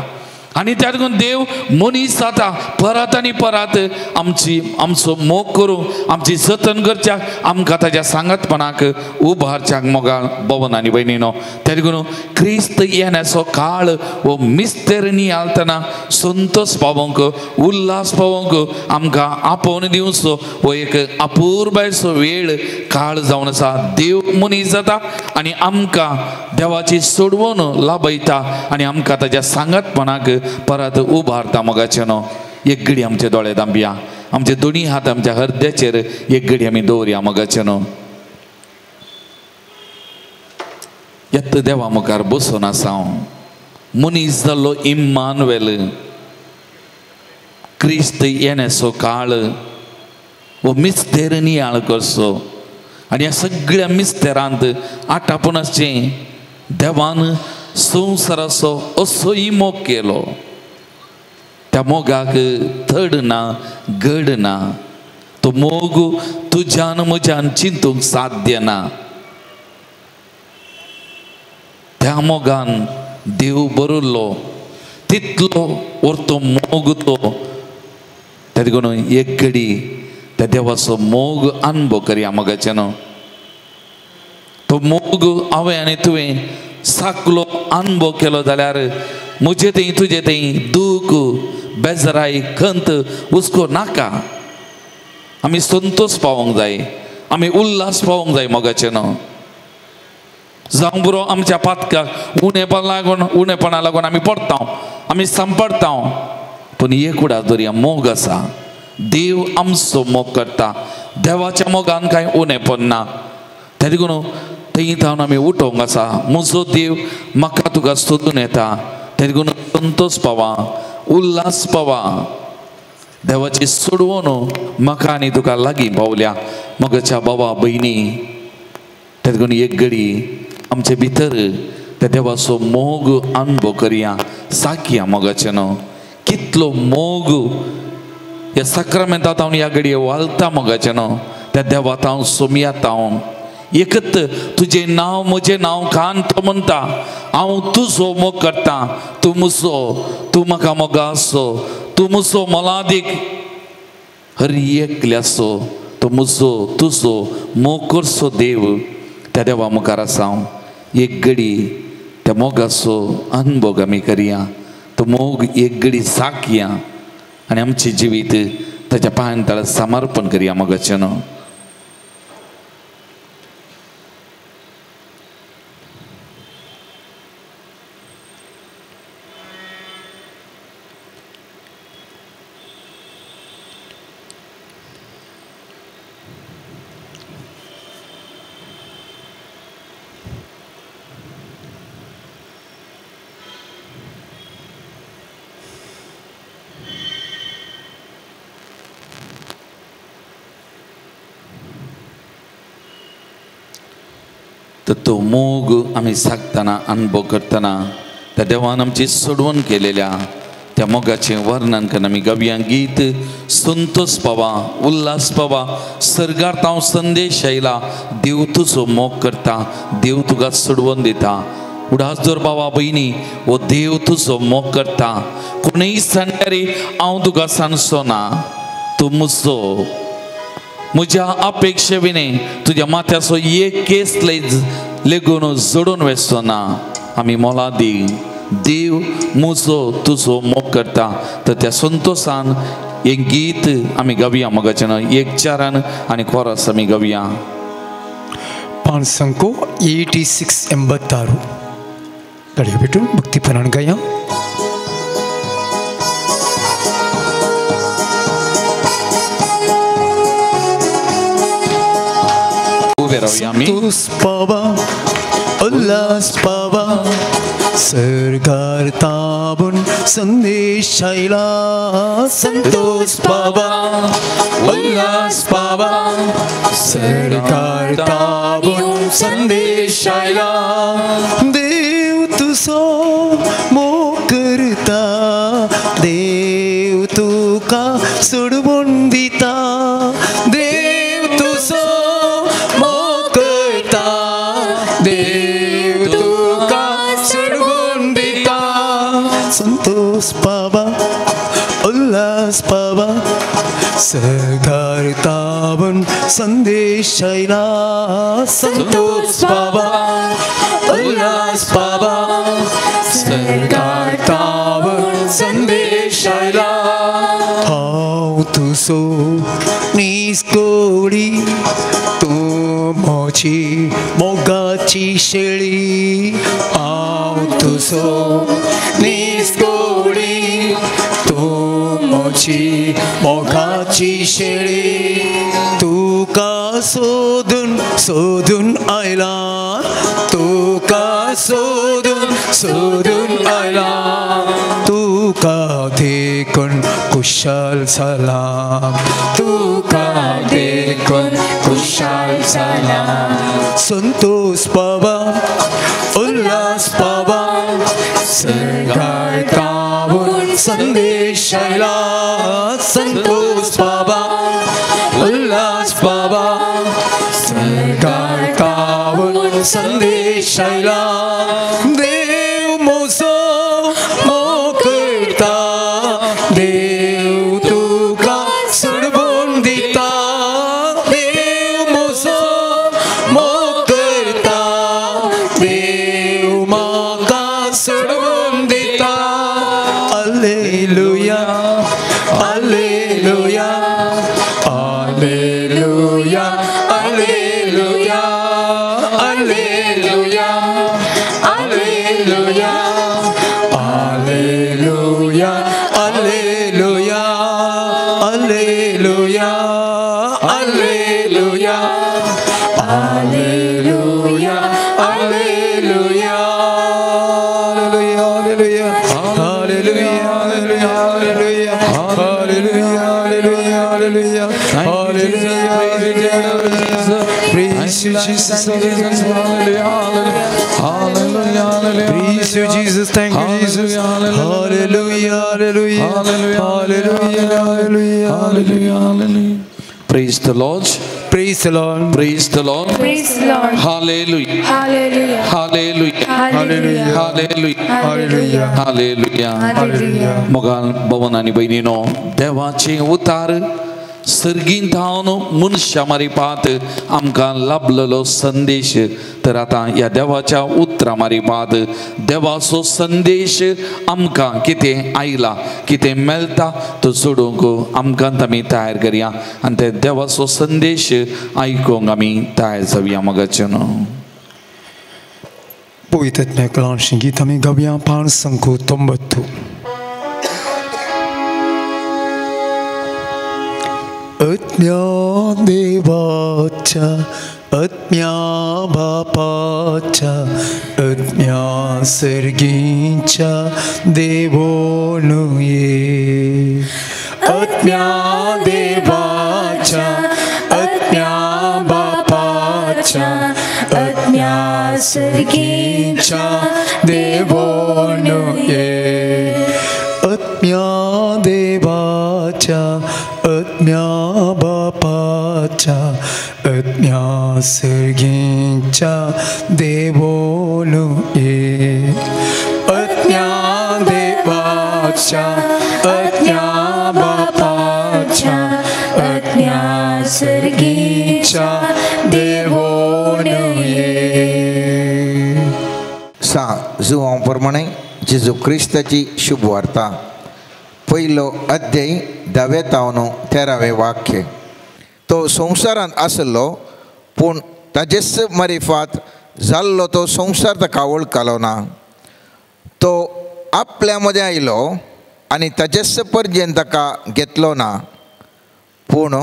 आनी त्या देखून देव मनीस जाता परत आनी परत आमची आमचो मोग करूंक, आमची जतन करच्याक, आमकां ताच्या सांगातपणाक उबारच्याक मोगाळ भवन आनी भयणीनो. त्या देखून क्रिस्त येण्याचो काळ हो मिस्तेर नियाळतना संतोश पावोवंक, उल्हास पावोवंक आमकां आपोवन दिवचो हो एक अपुरबायचो वेळ काळ जावन आसा. देव मनीस जाता आनी आमकां देवाची सोडवण लाभयता आनी आमकां ताच्या सांगातपणाक परत उबारता मोगाचें न्हू. एक घडी आमचे दोळे दांबया, आमचे दोनी हात आमच्या हृदयाचेर एक घडी आमी दवरया मोगाचें न्हू. येत देवा मुखार बसून आसा हांव, मनीस जाल्लो इम्मानुएल, क्रिस्त येण्याचो काळ हो मिस्तेर नियाळ करचो आनी ह्या सगळ्या मिस्तेरांत आटापून आसचें देवान संवसाराचो असोय मोग केलो. त्या मोगाक थड ना, गड ना. तो मोग तुज्यान म्हज्यान चिंतूंक साध्य ना. त्या मोगान देव बरयल्लो तितलो वरतो मोग तो. त्या देखून एक घडी त्या देवाचो मोग अनुभव करया मोगाचें न्हू. तो मोग हांवें आनी तुवें साकलो अनुभव केलो जाल्यार म्हजे थंय तुजे थंय दूख, बेजराय, खंत, हुस्को नाका. आमी संतोश पावोंक जाय, आमी उल्हास पावोंक जाय मोगाचें न्हू. जावं बरो आमच्या पातकाक उणेपणा लागून आमी पडटा, आमी सांपडटा, पूण एक उडास दवरया, मोग आसा. देव आमचो मोग करता. देवाच्या मोगान कांय उणेपण ना. त्या देखून थंय थावन आमी उठोवंक आसा, म्हजो देव म्हाका तुका सोदून येता. त्या देखून संतोश पावा, उल्हास पावा. देवाची सोडवण म्हाका आनी तुका लागीं पावल्या म्हज्या बाबा भयणी. त्या देखून एक घडी आमचे भितर त्या देवाचो मोग अनुभव करया, साकया मोगाचें न्हू. कितलो मोग ह्या साक्रामेंतात हांव ह्या घडये वालता मोगाचें न्हू. त्या देवात हांव सोमयात हांव एकत तुजें नांव म्हजें नांव खान तो म्हणटा हांव तुजो मोग करता तूं मुसो तूं म्हाका मोगा आसो तूं मुसो मोलादीक हर एकल्याचो तो मुजो तुजो मोग करचो देव त्या देवा मुखार आसा हांव एक घडी त्या मोगाचो अनभोग आमी करया तो मोग एक घडी साकया आनी आमचें जिवीत ताच्या पांयां तळा समर्पण करया मोगाचें न्हू. तर तो मोग आमी सागतना अनुभव करतना त्या देवान आमची सोडवण केलेल्या त्या मोगाचें वर्णन करून आमी गावया गीत संतोष पावा उल्हास पावा सर्गार हांव संदेश आयला देव तुजो मोग करता देव तुका सोडवण दिता. उडास दवर बाबा भयणी हो देव तुजो मोग करता कोणूय सांगल्यार हांव तुका सांगचो ना तूं म्हजो म्हज्या अपेक्षे विणे तुज्या माथ्याचो एक केस लेगून जोडून वेचो ना. आमी मोलादी देव म्हजो तुजो मोग करता तर त्या संतोशान एक गीत आमी गावया मोगाचें एक चारान आनी कोरस आमी गावया. 586 86 तळयो भेटून भक्तीपणान गाया. संतोष पावा उल्हास पावा सरकार ताबून संदेश आयला. संतोष पावा उल्हास पावा सरकार ताबून संदेश आयला. देव तुजो मोग करता देव तुका सोडवून दिता. देव तुजो देव तुका सोडवून दिता. संतोष पावा उल्हास पावा सरकार ताबून संदेश आयला. संतोष पावा उल्हास पावा सरकार ताबून संदेश आयला. हांव तुजो निस्कोडी तूं म्हजी मोगाची शेळी. हांव तुजो निस्कोडी तूं म्हजी मोगाची शेळी. तुका सोदून सोदून आयला तुका सोदून सोदून आयला. तुका देखून खुशाल जाला तुका देखून खुशाल जाला. संतोष पावा उल्हास पावा सरकार ताबून संदेश आयला. संतोष पावा उल्हास पावा सरकार ताबून संदेश आयला. देव म्हजो मोग करता देव तुका सोडवून दिता. देव म्हजो मोग करता देव म्हाका सोडवून दिता. Alleluia alleluia alleluia alleluia alleluia alleluia alleluia alleluia alleluia alleluia alleluia alleluia alleluia alleluia alleluia alleluia alleluia alleluia alleluia alleluia. Praise you Jesus, hallelujah, praise you Jesus, thank you Jesus, hallelujah, hallelujah, hallelujah, hallelujah, hallelujah. Praise the Lord. Praise the Lord. Praise the Lord. Praise the Lord. Hallelujah. Hallelujah. Hallelujah. Hallelujah. Hallelujah. Hallelujah. Hallelujah. Hallelujah. मोगाल भवन आनी भयणीनो, देवाचे उतार सर्गीन थावन मनशा मारिपात आमकां लाभलेलो संदेश. तर आतां ह्या देवाच्या उतरां मारिपात देवाचो संदेश आमकां कितें आयला, कितें मेळटा तो सोडूंक आमकां आमी तयार करया आनी ते देवाचो संदेश आयकूंक आमी तयार जावया. मोगाचें न्हू पवित्र कलांशी गीत आमी गावया 590. आत्म्या देवाच्या, आत्म्या बापाच्या, आत्म्या सर्गीच्या देवोनु ये. आत्म्या देवाच्या, आत्म्या बापाच्या, आत्म्या सर्गीच्या देवोनु ये. आत्म्या देवाच्या, आत्म्या बापाच्या, आत्म्या सर्गीच्या देवोनु ये. आत्म्या देवाच्या, आत्म्या बापाच्या, आत्म्या सर्गीच्या देवोनु ये. सा जुवां प्रमाणे जेजू क्रिस्ताची शुभवार्ता, पयलो अध्याय 10 तावन 13 वाक्य. तो संवसारांत आसलो पूण ताजेच मारिफात जाल्लो तो संवसार ताका वळखलो ना. तो आपल्या मदें आयलो आनी ताजेच परजेन ताका घेतलो ना, पूण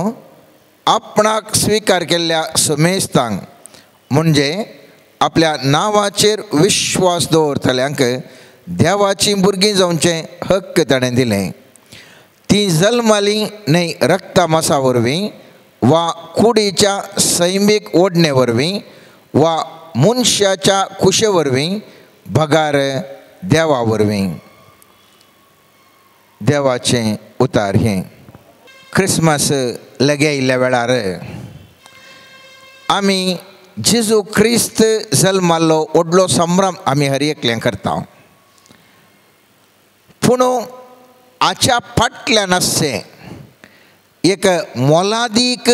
आपणाक स्विकार केल्ल्या समेस्तांक म्हणजे आपल्या नांवाचेर विश्वास दवरतल्यांक देवाचीं भुरगीं जावचें हक्क ताणें दिलें. तीं जल्मालीं न्हय रक्ता मासा वरवीं वा कुडीच्या सैमीक ओडणे वरवीं वा मनशाच्या कुशे वरवीं, बगार देवा वरवीं. देवाचें उतार हें. क्रिसमस लागीं आयिल्ल्या वेळार आमी जेजू क्रिस्त जल्माल्लो व्हडलो संभ्रम आमी हर एकल्यान करता. पूण हाच्या फाटल्यान आसचें एक मोलादीक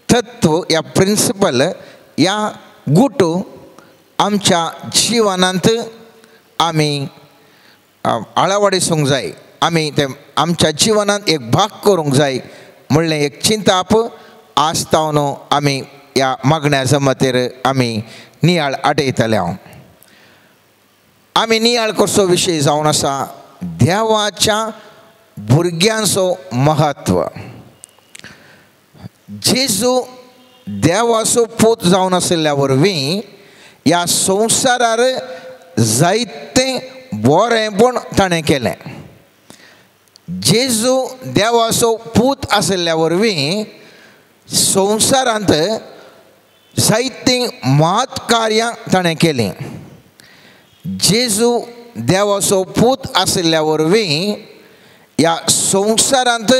तत्व या प्रिंसिपल या गुट आमच्या जिवनांत आमी आळावाडीसूंक जाय, आमी ते आमच्या जिवनांत एक भाग करूंक जाय म्हणलें एक चिंताप आसतावन आमी ह्या मागण्या जमतेर आमी नियाळ आटयतले. हांव आमी नियाळ करचो विशय जावन आसा देवाच्या भुरग्यांचो महत्व. जेजू देवाचो पूत जावन आशिल्ल्या वरवीं ह्या संवसारार जायतें बरेंपण ताणें केलें. जेजू देवाचो पूत आशिल्ल्या वरवीं संवसारांत जायतीं महत् कार्यां ताणें केलीं. जेजू देवाचो पूत आशिल्ल्या वरवीं ह्या संवसारांत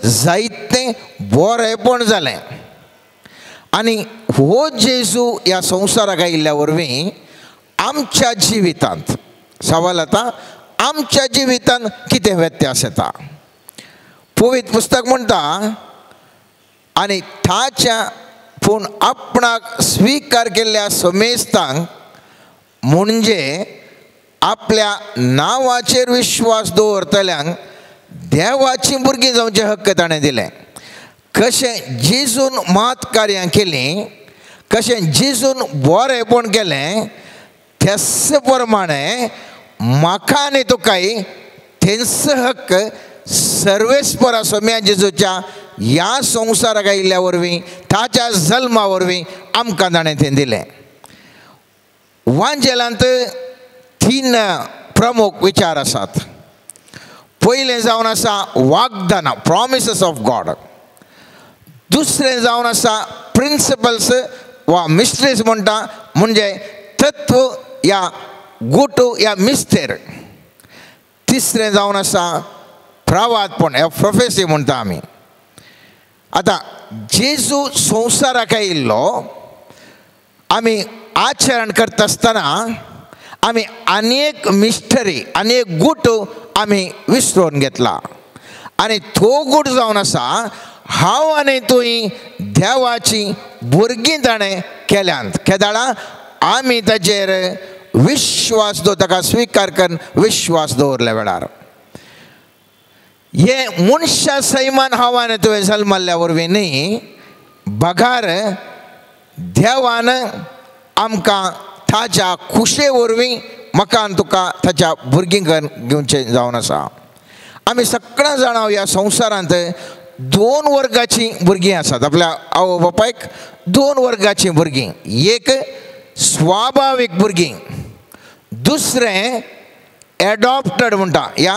जायतें बरेंपण जालें. आनी हो जेजू ह्या संवसाराक आयिल्ल्या वरवीं आमच्या जिवितांत सवाल आतां आमच्या जिवितांत कितें व्यत्यास येता. पवित्र पुस्तक म्हणटा आनी ताच्या पूण आपणाक स्विकार केल्ल्या समेस्तांक म्हणजे आपल्या नांवाचेर विश्वास दवरतल्यांक देवाचीं भुरगीं जावचें हक्क ताणें दिलें. कशें जेजून महत् कार्यां केलीं, कशें जेजून बरेंपण केलें, त्याच प्रमाणे म्हाका आनी तुकाय तेंच हक्क सर्वेस्परा सोम्या जेजूच्या ह्या संवसाराक आयिल्ल्या वरवीं ताच्या जल्मा वरवीं आमकां ताणें तें दिलें. वांजेलांत 3 प्रमुख विचार आसात. पयलें जावन आसा वागदानां, प्रॉमिसीस ऑफ गॉड. दुसरें जावन आसा प्रिंसिपल्स वा मिस्ट्रीज म्हणटा, म्हणजे तत्व या गुट या मिस्तेर. तिसरें जावन आसा प्रवादपण या प्रोफेसी म्हणटा आमी. आतां जेजू संवसाराक आयिल्लो आमी आचरण करता आसतना आमी अनेक मिस्टरी अनेक गूट आमी विसरून घेतला आनी तो गूट जावन आसा हांव आनी तुवें देवाची भुरगीं ताणें केल्यांत. केदाळा आमी ताचेर विश्वास दवर ताका स्विकार करून विश्वास दवरल्या वेळार हे मनशा सैमान हांव आनी तुवें जल्मल्ल्या वरवीं न्ही बगार देवान आमकां ताच्या खुशे वरवीं म्हाका आनी तुका ताच्या भुरगीं घेवचें जावन आसा. आमी सगळ्यां जाणां ह्या संवसारांत दोन वर्गाचीं भुरगीं आसात. आपल्या आवय बापायक दोन वर्गाचीं भुरगीं, एक स्वाभावीक भुरगीं, दुसरें एडॉप्टेड म्हणटा ह्या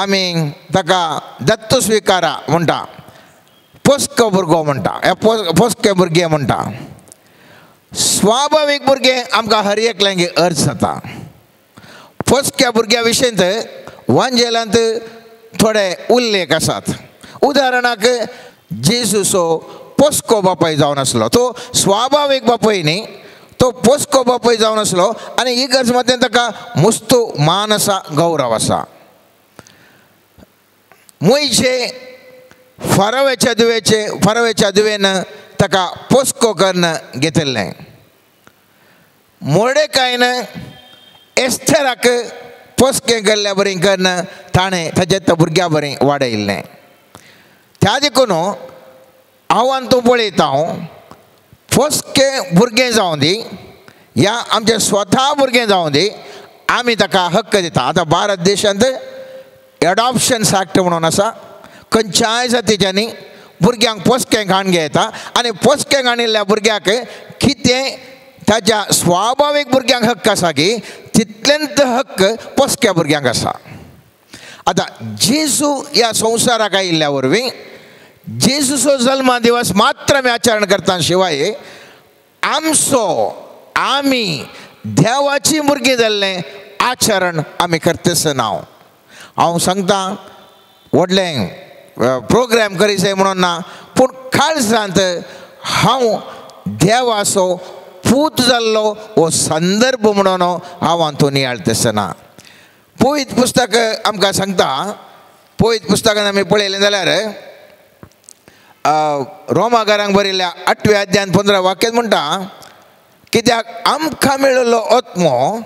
आमी ताका दत्त स्विकारा म्हणटा, पोस्को भुरगो म्हणटा, ह्या पोस्के भुरगें म्हणटा. स्वाभावीक भुरगें आमकां हर एकल्यांक अर्ज जाता. पोसक्या भुरग्या विशयंत वांजेलांत थोडे उल्लेख आसात. उदाहरणाक जेजूचो पोसको बापाय जावन आसलो, तो स्वाभावीक बापूय न्ही, तो पोसको बापूय जावन आसलो आनी ही गरज मदें ताका मुस्तू मान आसा, गौरव आसा. मुयचे फारव्याच्या दुवेचे फारव्याच्या दुवेन ताका पोसको करून घेतिल्लें. मोर्डेकायन एस्थेराक पोसकें केल्ल्या बरी करून ताणें ताच्या त्या भुरग्या बरी वाडयल्लें. त्या देखून हांव आनी तूं पळयता हांव पोसकें भुरगें जावं दी या आमचें स्वता भुरगें जावं दी आमी ताका हक्क दिता. आतां भारत देशांत एडॉप्शन एक्ट म्हणून आसा, खंयच्याय जातीच्यांनी भुरग्यांक पोसकें घाण घेता आनी पोसकें घाणिल्ल्या भुरग्याक कितें ताच्या स्वाभावीक भुरग्यांक हक्क आसा की तितलेंच हक्क पोसक्या भुरग्यांक आसा. आतां जेजू ह्या संवसाराक आयिल्ल्या वरवीं जेजूचो जल्मा दिवस मात्र आमी आचरण करता शिवाय आमचो आमी देवाची भुरगीं जाल्लें आचरण आमी करतेच ना. हांव सांगता व्हडलें प्रोग्राम करीत जाय म्हणून ना, पूण काळजांत हांव देवाचो पूत जाल्लो हो संदर्भ म्हणून हांव हातूंत नियाळतेसना. पवित्र पुस्तक आमकां सांगता, पवित्र पुस्तकान आमी पळयलें जाल्यार रोमागारांक बरयल्ल्या 8व्या अध्यायान 15 वाक्यान म्हणटा, कित्याक आमकां मेळिल्लो आत्मो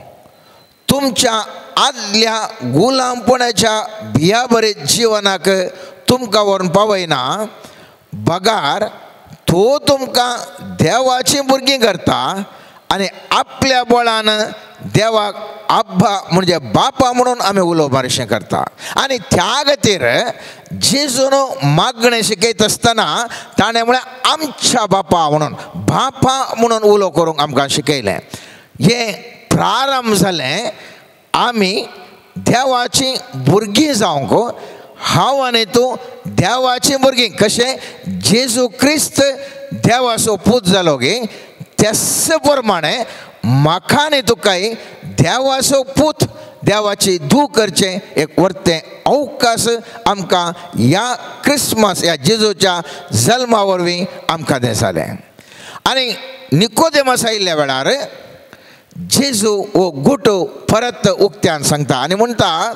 तुमच्या आदल्या गुलामपणाच्या भियाबरे जिवनाक तुमकां व्हरून पावयना, बगार तो तुमकां देवाचीं भुरगीं करता आनी आपल्या बळान देवाक आब्बा म्हणजे बापा म्हणून आमी उलोवप मारशें करता. आनी त्या खातीर जेजून मागणें शिकयत आसतना ताणें म्हळ्यार आमच्या बापा म्हणून बापा म्हणून उलो करूंक आमकां शिकयलें. हें प्रारंभ जालें आमी देवाचीं भुरगीं जावंक. हांव आनी तूं देवाचीं भुरगीं कशें जेजू क्रिस्त देवाचो पूत जालो गे त्याच प्रमाणे म्हाका आनी तुकाय देवाचो पूत देवाची धूव करचें एक वर्तें अवकाश आमकां ह्या क्रिसमस ह्या जेजूच्या जल्मा वरवीं आमकां तें जालें. आनी निकोदेमस आयिल्ल्या वेळार जेजू हो गुट परत उक्त्यान सांगता आनी म्हणटा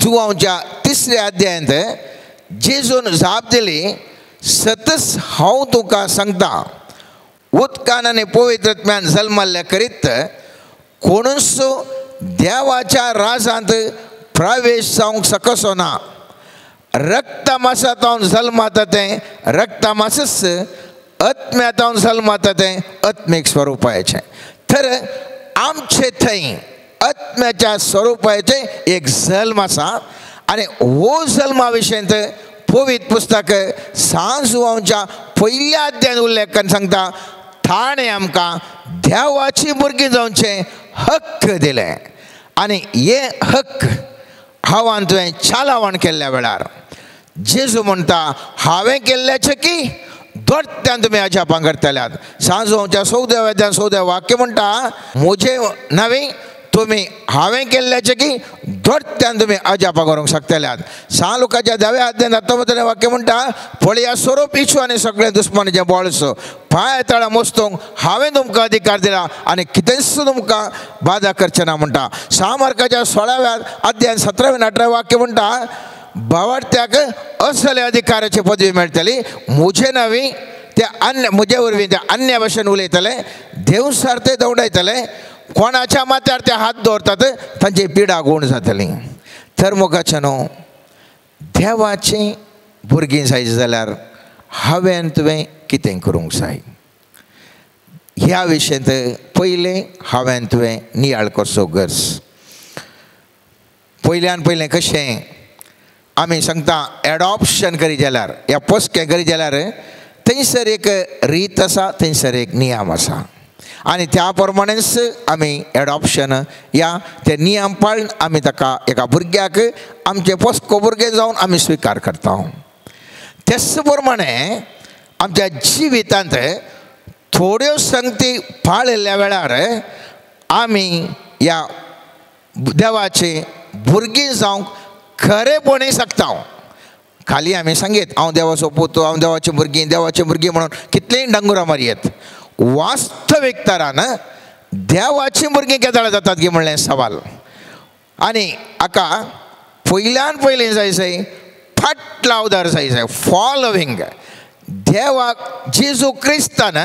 जुवांच्या 3ऱ्या अध्यायांत जेजून जाप दिली, सतच हांव तुका सांगता उदकान आनी पवित्र आत्म्यान जल्मल्ल्या करीत कोणूच देवाच्या राजांत प्रवेश जावंक शकसो ना. रक्तमासांत जल्माता तें रक्तमासच, आत्म्यांत जल्माता तें आत्मीक स्वरुपाचें. तर आमचे थंय आत्म्याच्या स्वरुपाचें एक जल्म आसा आनी हो जल्मा विशयंत पवित्र पुस्तक सांजुवांच्या पयल्या अध्यायान उल्लेख करून सांगता, ताणें आमकां देवाची भुरगीं जावचें हक्क दिलें आनी हे हक्क हांव आनी तुवें चालावण केल्ल्या वेळार जेजू म्हणटा हांवें केल्ल्याचें की दोट्ट्यान तुमी अजापां करतल्यात. सांजुवांच्या 14व्या अध्यायान 14 वाक्य म्हणटा, म्हजें नवें तुमी हांवें केल्ल्याचें की दोट्ट्यान तुमी अजापां करूंक शकतल्यात. सा लुकाच्या 10व्या अध्यायांत 19 वाक्य म्हणटा, पळया स्वरूप इच्छू आनी सगळे दुस्मानाचें बळस पांय तळा मोस्तूंक हांवें तुमकां अधिकार दिला आनी कितेंच तुमकां बादा करचें ना म्हणटा. सा मार्काच्या 16व्या अध्यायांत 17व्या 18व्या वाक्य म्हणटा, भावार्थ्याक असले अधिकाराची पदवी मेळटली, म्हजे नवी ते अन्य म्हजे वरवीं ते अन्य भाशेन उलयतले, देवसार ते दवडायतले, कोणाच्या माथ्यार ते हात दवरतात तांची पिडा गूण जातली. तर मोगाचें न्हू देवाचीं भुरगीं जाय जाल्यार हांवें तुवें कितें करूंक जाय ह्या विशयांत पयलें हांवें तुवें नियाळ करचो गरज. पयल्यान पयलें कशें आमी सांगता एडॉप्शन करी जाल्यार या पोसकें करी जाल्यार थंयसर एक रीत आसा, थंयसर एक नियम आसा आनी त्या प्रमाणेच आमी एडॉप्शन या ते नियम पाळून आमी ताका एका भुरग्याक आमचें पोसको भुरगें जावन आमी स्विकार करता. तेच प्रमाणे आमच्या जिवितांत थोड्यो संगती पाळिल्ल्या वेळार आमी ह्या देवाची भुरगीं जावंक खरेपणी शकता. खाली आमी सांगीत हांव देवाचो पूत, हांव देवाची भुरगीं, देवाची भुरगीं म्हणून कितलींय डंगुरां मारयेत, वास्तवीक तरान देवाची भुरगीं केदळा जातात की म्हणलें सवाल. आनी हाका पयल्यान पयलीं जाय जाय फाटलावदार जाय जाय फॉलोवींग देवाक जेजू क्रिस्तान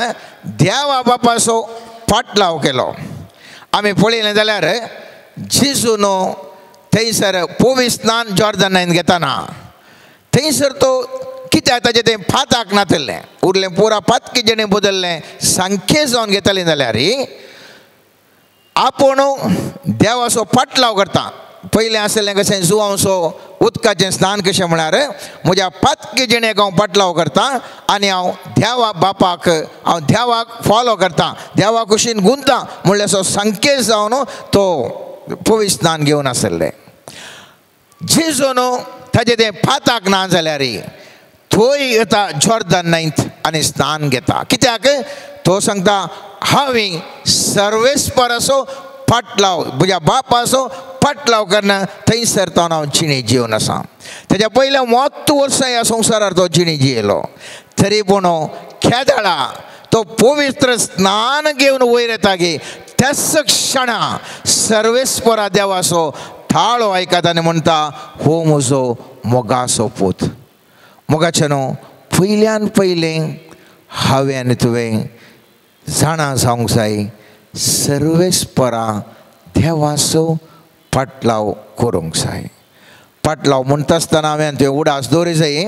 देवा बापाचो फाटलाव केलो. आमी पळयलें जाल्यार जेजू न्हू थंयसर पवित्र स्नान जॉर्दनान घेतना थंयसर तो कित्याक ताजें तें फाताक नातलें उरलें पुरा पातकी जेणें बदल्लें सांखे जावन घेतलें जाल्यार आपूण देवाचो फाटलाव करता. पयलें आसलें कशें जुवांसो उदकाचें स्नान कशें म्हळ्यार म्हज्या पातकी जिणेक हांव पाटलाव करता आनी हांव देवा बापाक हांव देवाक फॉलो करता, देवा कुशीन गुंता म्हणल्यार असो संकेत जावन तो पवित्र स्नान घेवन आसलें. जेजू न्हू ताजें तें पाताक ना जाल्यार थंय येता जॉर्दन न्हंयत आनी स्नान घेता. कित्याक तो सांगता हांवें सर्वेस्पराचो फाटलाव म्हज्या बापाचो फाटलाव करना थंयसर तो हांव जिणे जिवन आसा. तेज्या पयल्या 30 वर्सां ह्या संवसारार तो जिणे जियेलो तरी पूण खेदाळा तो पवित्र स्नान घेवन वयर येता गे त्याच क्षणा सर्वेस्परा देवाचो थाळो आयकता आनी म्हणटा हो म्हजो मोगाचो पूत. मोगाचें न्हू पयल्यान पयलें हांवें आनी तुवें जाणा जावंक जाय सर्वेस्परा देवाचो फाटलाव करूंक जाय. फाटलाव म्हणटा आसतना हांवें तुवें उडास दवरी जाय.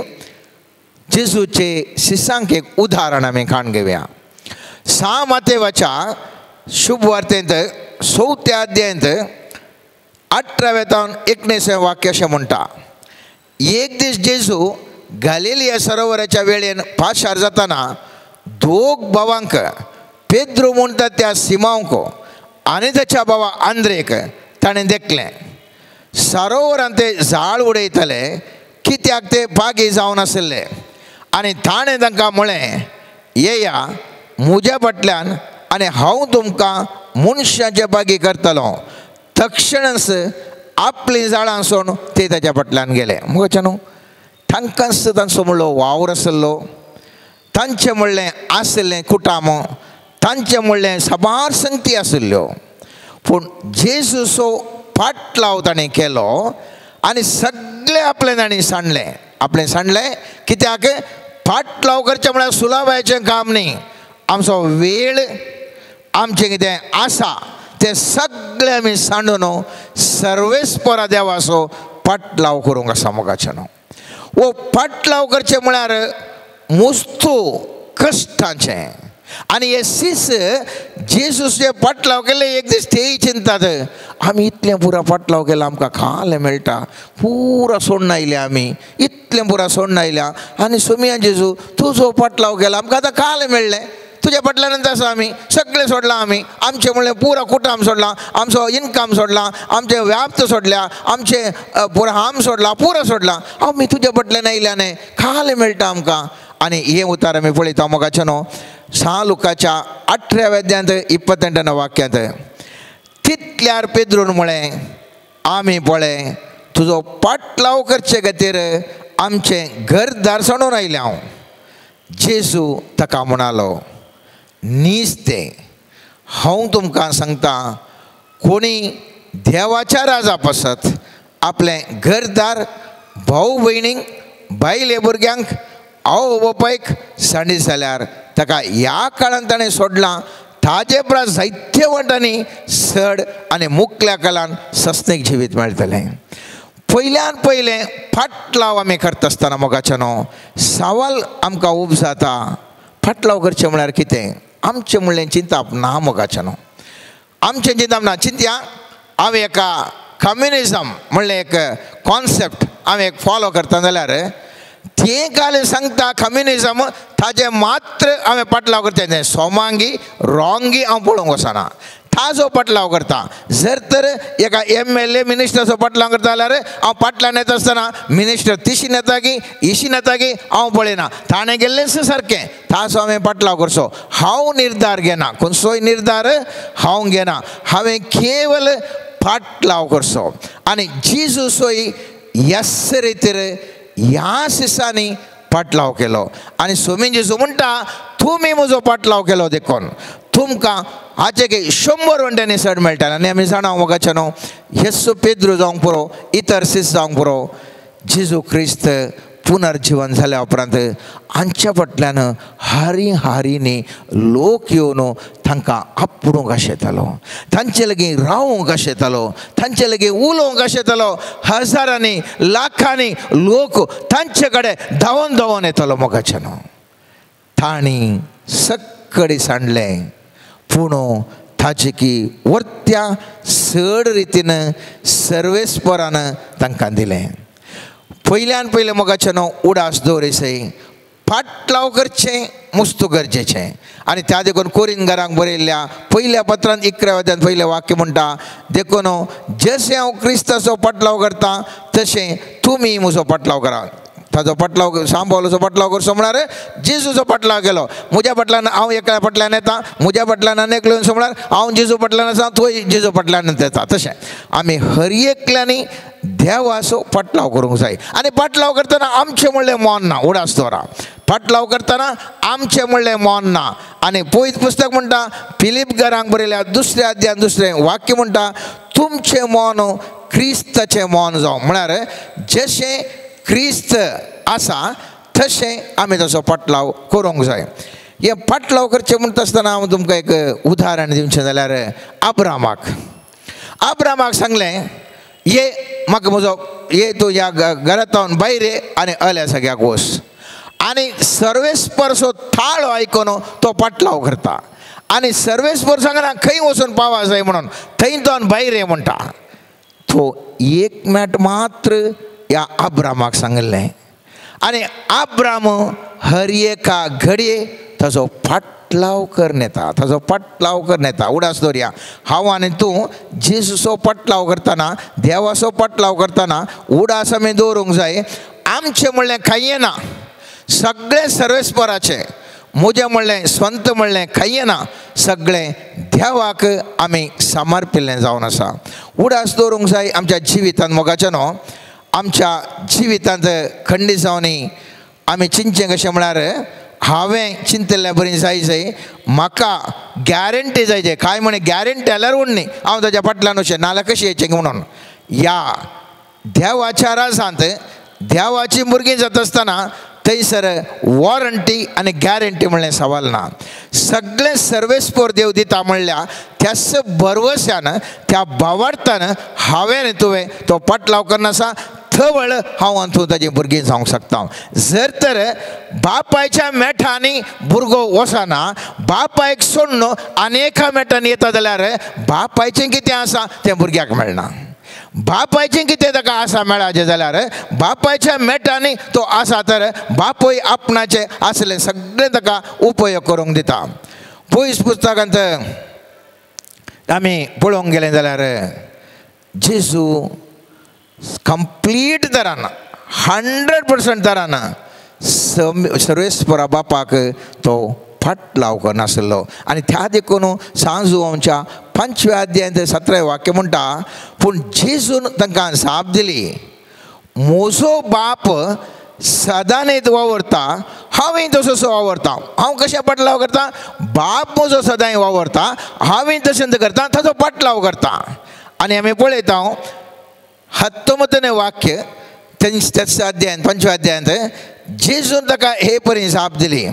जेजूचे शिसांक एक उदाहरण आमी काण घेवया. सा मातेवाच्या शुभ वार्तेंत 4थ्या अध्यायांत 18व्या तावन 19व्या वाक्य अशें म्हणटा, एक दीस जेजू गालिलिया सरोवराच्या वेळेन पाशार जाताना दोग भावांक पेद्रू म्हणटा त्या सिमांवक आनी ताच्या भावा आंद्रेक ताणें देखलें. सरोवरांत ते जाळ उडयतले कित्याक ते बागी जावन आशिल्ले आनी ताणें तांकां म्हळें येया म्हज्या फाटल्यान आनी हांव तुमकां मनशाचे बागी करतलो. तक्षणच आपलीं जाळां सोडून ते ताच्या फाटल्यान गेले. मुखाच्या न्हू तांकांच तांचो म्हणलो वावर आसलो, तांचें म्हणलें आशिल्लें कुटाम, तांचें म्हणलें साबार संगती आशिल्ल्यो, पूण जेजूचो फाटलाव ताणें केलो आनी सगळें आपलें ताणें सांडलें. आपलें सांडलें कित्याक फाटलाव करचें म्हळ्यार सुलाबायचें काम न्ही. आमचो वेळ आमचें कितें आसा तें सगळें आमी सांडून सर्वेस्परा देवाचो फाटलाव करूंक आसा. मोगाचें न्हू वो फाटलाव करचें म्हळ्यार मुस्तू कश्टांचें आनी हे सीस जेजूचे फाटलाव केले एक दीस तेय चिंतात आमी इतलें पुरा फाटलाव केला आमकां खालें मेळटा पुरा सोडून आयल्या आमी इतलें पुरा सोडून आयल्या आनी सोमिया जेजू तुजो फाटलाव केला आमकां आतां खालें मेळ्ळें तुज्या फाटल्यानच आसा आमी सगळें सोडलां आमी आमचें म्हणलें पुरा कुटाम सोडलां आमचो इनकम सोडला आमचें व्याप्त सोडल्या आमचें पुरा हाम सोडला पुरा सोडला आमी तुज्या फाटल्यान आयल्या न्ही खालें मेळटा आमकां. आनी हें उतार आमी पळयता मोगाचें न्हू सा लुकाच्या 18व्या अध्यायांत 28 वाक्यांत तितल्यार पेद्रून म्हळें आमी पळय तुजो पाटलाव करचे खातीर आमचें घरदार सांडून आयलें हांव. जेजू ताका म्हणालो नीज तें हांव तुमकां सांगता कोणी देवाच्या राजा पासत आपलें घरदार भाव भयणींक बायले भुरग्यांक आवय बापायक सांडीत जाल्यार ताका ह्या काळान ताणें सोडलां ताजे परस जायते वाटांनी सड आनी मुकल्या काळान सस्नीक जिवीत मेळटलें. पयल्यान पयलें फाटलाव आमी करता आसतना मोगाच्यानो सवाल आमकां उब जाता. फाटलाव करचें म्हळ्यार कितें? आमचें म्हणलें चिंताप ना मोगाच्यानो, आमचें चिंताप ना. चिंतया हांवें एका कम्युनिजम म्हणलें एक कॉन्सेप्ट हांवें एक फॉलो करता जाल्यार तें काल सांगता कम्युनिजम ताजें मात्र हांवें पाटलाव करता तें सोमांगी रोंगी हांव पळोवंक वचना, ताजो पाटलाव करता. जर तर एका MLA मिनिस्टराचो पाटलाव करता जाल्यार हांव पाटल्यान येता आसतना मिनिस्टर तिशीन येता की इशीन येता की हांव पळयना, ताणें गेल्लेंच सारकें ताजो हांवें पाटलाव करचो. हांव निर्धार घेना, खंयचोय निर्धार हांव घेना, हांवें केवल पाटलाव करचो. आनी जेजूसोय ह्याच रितीर ह्या सिसांनी पाटलाव केलो. आनी स्वामी जेजू म्हणटा तुमी म्हजो पाटलाव केलो देखून तुमकां हाचे की 100 वंट्यांनी चड मेळटा. आनी आमी जाणा मोगाच्या न्हू येसू पेद्रू जावंक पुरो इतर सीस जावंक पुरो जेजू क्रिस्त पुनर्जिवन जाल्या उपरांत हांच्या फाटल्यान हारी हारींनी लोक येवन तांकां आपडूंक आशेतालो, तांचे लागीं रावूंक आशेतालो, तांचे लागीं उलोवंक आशेतालो. हजारांनी लाखांनी लोक तांचे कडेन धांवन धांवन येतालो मोगाच्या न्हू. तांणी सक्कडी सांडलें पूण ताचे की वर्त्या चड रितीन सर्वेस्परान तांकां दिलें. पयल्यान पयलें मोगाच्या न्हू उडास दवरिसय फाटलाव करचें मुस्तू गरजेचें. आनी त्या देखून कोरिनगरांक बरयल्ल्या पयल्या पत्रान 11 अध्यायांत पयलें वाक्य म्हणटा देखून जशें हांव क्रिस्ताचो पाटलाव करता तशें तुमी म्हजो पाटलाव करा. ताजो पाटलाव सांबावलोचो पाटलाव करचो म्हळ्यार जेजूचो पाटलाव केलो. म्हज्या फाटल्यान हांव एका फाटल्यान येता, म्हज्या फाटल्यान आनी एकलो येवन म्हळ्यार हांव जेजू फाटल्यान आसा थंय जेजू फाटल्यान येता. तशें आमी हर एकल्यांनी देवाचो पाटलाव करूंक जाय. आनी पाटलाव करतना आमचें म्हणलें मन ना, उडास दवरा. पाटलाव करतना आमचें म्हणलें मन ना. आनी पयत पुस्तक म्हणटा फिलीप घरांक बरयल्या 2 अध्यायांत 2 वाक्य म्हणटा तुमचें मन क्रिस्ताचें मन जावं. म्हळ्यार जशें क्रिस्त आसा तशें आमी ताचो पाटलाव करूंक जाय. हे पाटलाव करचें म्हणटा आसतना हांव तुमकां एक उदाहरण दिवचें जाल्यार आब्रामाक सांगलें ये म्हाका म्हजो ये तूं ह्या घरांत भायर ये आनी अल्या सगळ्याक वच. आनी सर्वेस्परचो थाळो आयकून तो पाटलाव करता आनी सर्वेस्पर सांगना खंय वचून पावा जाय म्हणून थंय तो भायर ये म्हणटा. तो एक मॅट मात्र ह्या आब्रामाक सांगिल्लें आनी आब्राम हर एका घडये ताजो पाटलाव करून येता, ताजो पाटलाव करून येता. उडास दवरया हांव आनी तूं जेजूचो पाटलाव करतना देवाचो पाटलाव करतना उडास आमी दवरूंक जाय. आमचें म्हणलें कांय ना, सगळें सर्वेस्पराचें. म्हजें म्हणलें स्वंत म्हणलें कांय ना, सगळें देवाक आमी समर्पिल्लें जावन आसा. उडास दवरूंक जाय आमच्या जिवितांत मोगाच्या न्हू. आमच्या जिवितांत खंडीत जावनी आमी चिंतचें कशें म्हळ्यार हांवें चिंतिल्ल्या बरी जाय जाय म्हाका गॅरंटी जाय जाय काय म्हणे गॅरंटी आल्यार उडनी हांव ताज्या फाटल्यान वचें नाल्यार कशें येचें म्हणून. ह्या देवाच्या राजांत देवाची भुरगीं जाता आसतना थंयसर वॉरंटी आनी गॅरंटी म्हणलें सवाल ना. सगळें सर्वेस्पोर देव दिता म्हणल्यार त्याच भरवश्यान त्या भावार्थान हांवें तुवें तो पाटलाव करना थवळ हांव आनी तूं ताजी भुरगीं जावंक शकता. जर तर बापायच्या मेठांनी भुरगो वचना, बापायक सोडून आनी एका मेठांनी येता जाल्यार बापायचें कितें आसा तें भुरग्याक मेळना. बापायचें कितें ताका आसा मेळाचें जाल्यार बापायच्या मेटांनी तो आसा तर बापूय आपणाचें आसलें सगळें ताका उपयोग करूंक दिता. पयस पुस्तकांत आमी पळोवंक गेलें जाल्यार जेजू कंप्लीट तरान 100% तरान सर्वेस्परा बापाक तो फाटलाव करनासलो. आनी त्या देखून सांजू आमच्या 5व्या अध्यायांत 17 वाक्य म्हणटा, पूण जेजून तांकां जाप दिली, म्हजो बाप सदांच वावरता, हांवूय तसोच वावरता. हांव कशें पाटलाव करता? बाप म्हजो सदांय वावरता, हांवूय तशेंच करता, ताचो पाटलाव करता. आनी आमी पळयता 19 वाक्य त्याच अध्यायांत 5व्या अध्यायांत जेजून ताका हे परी जाप दिली,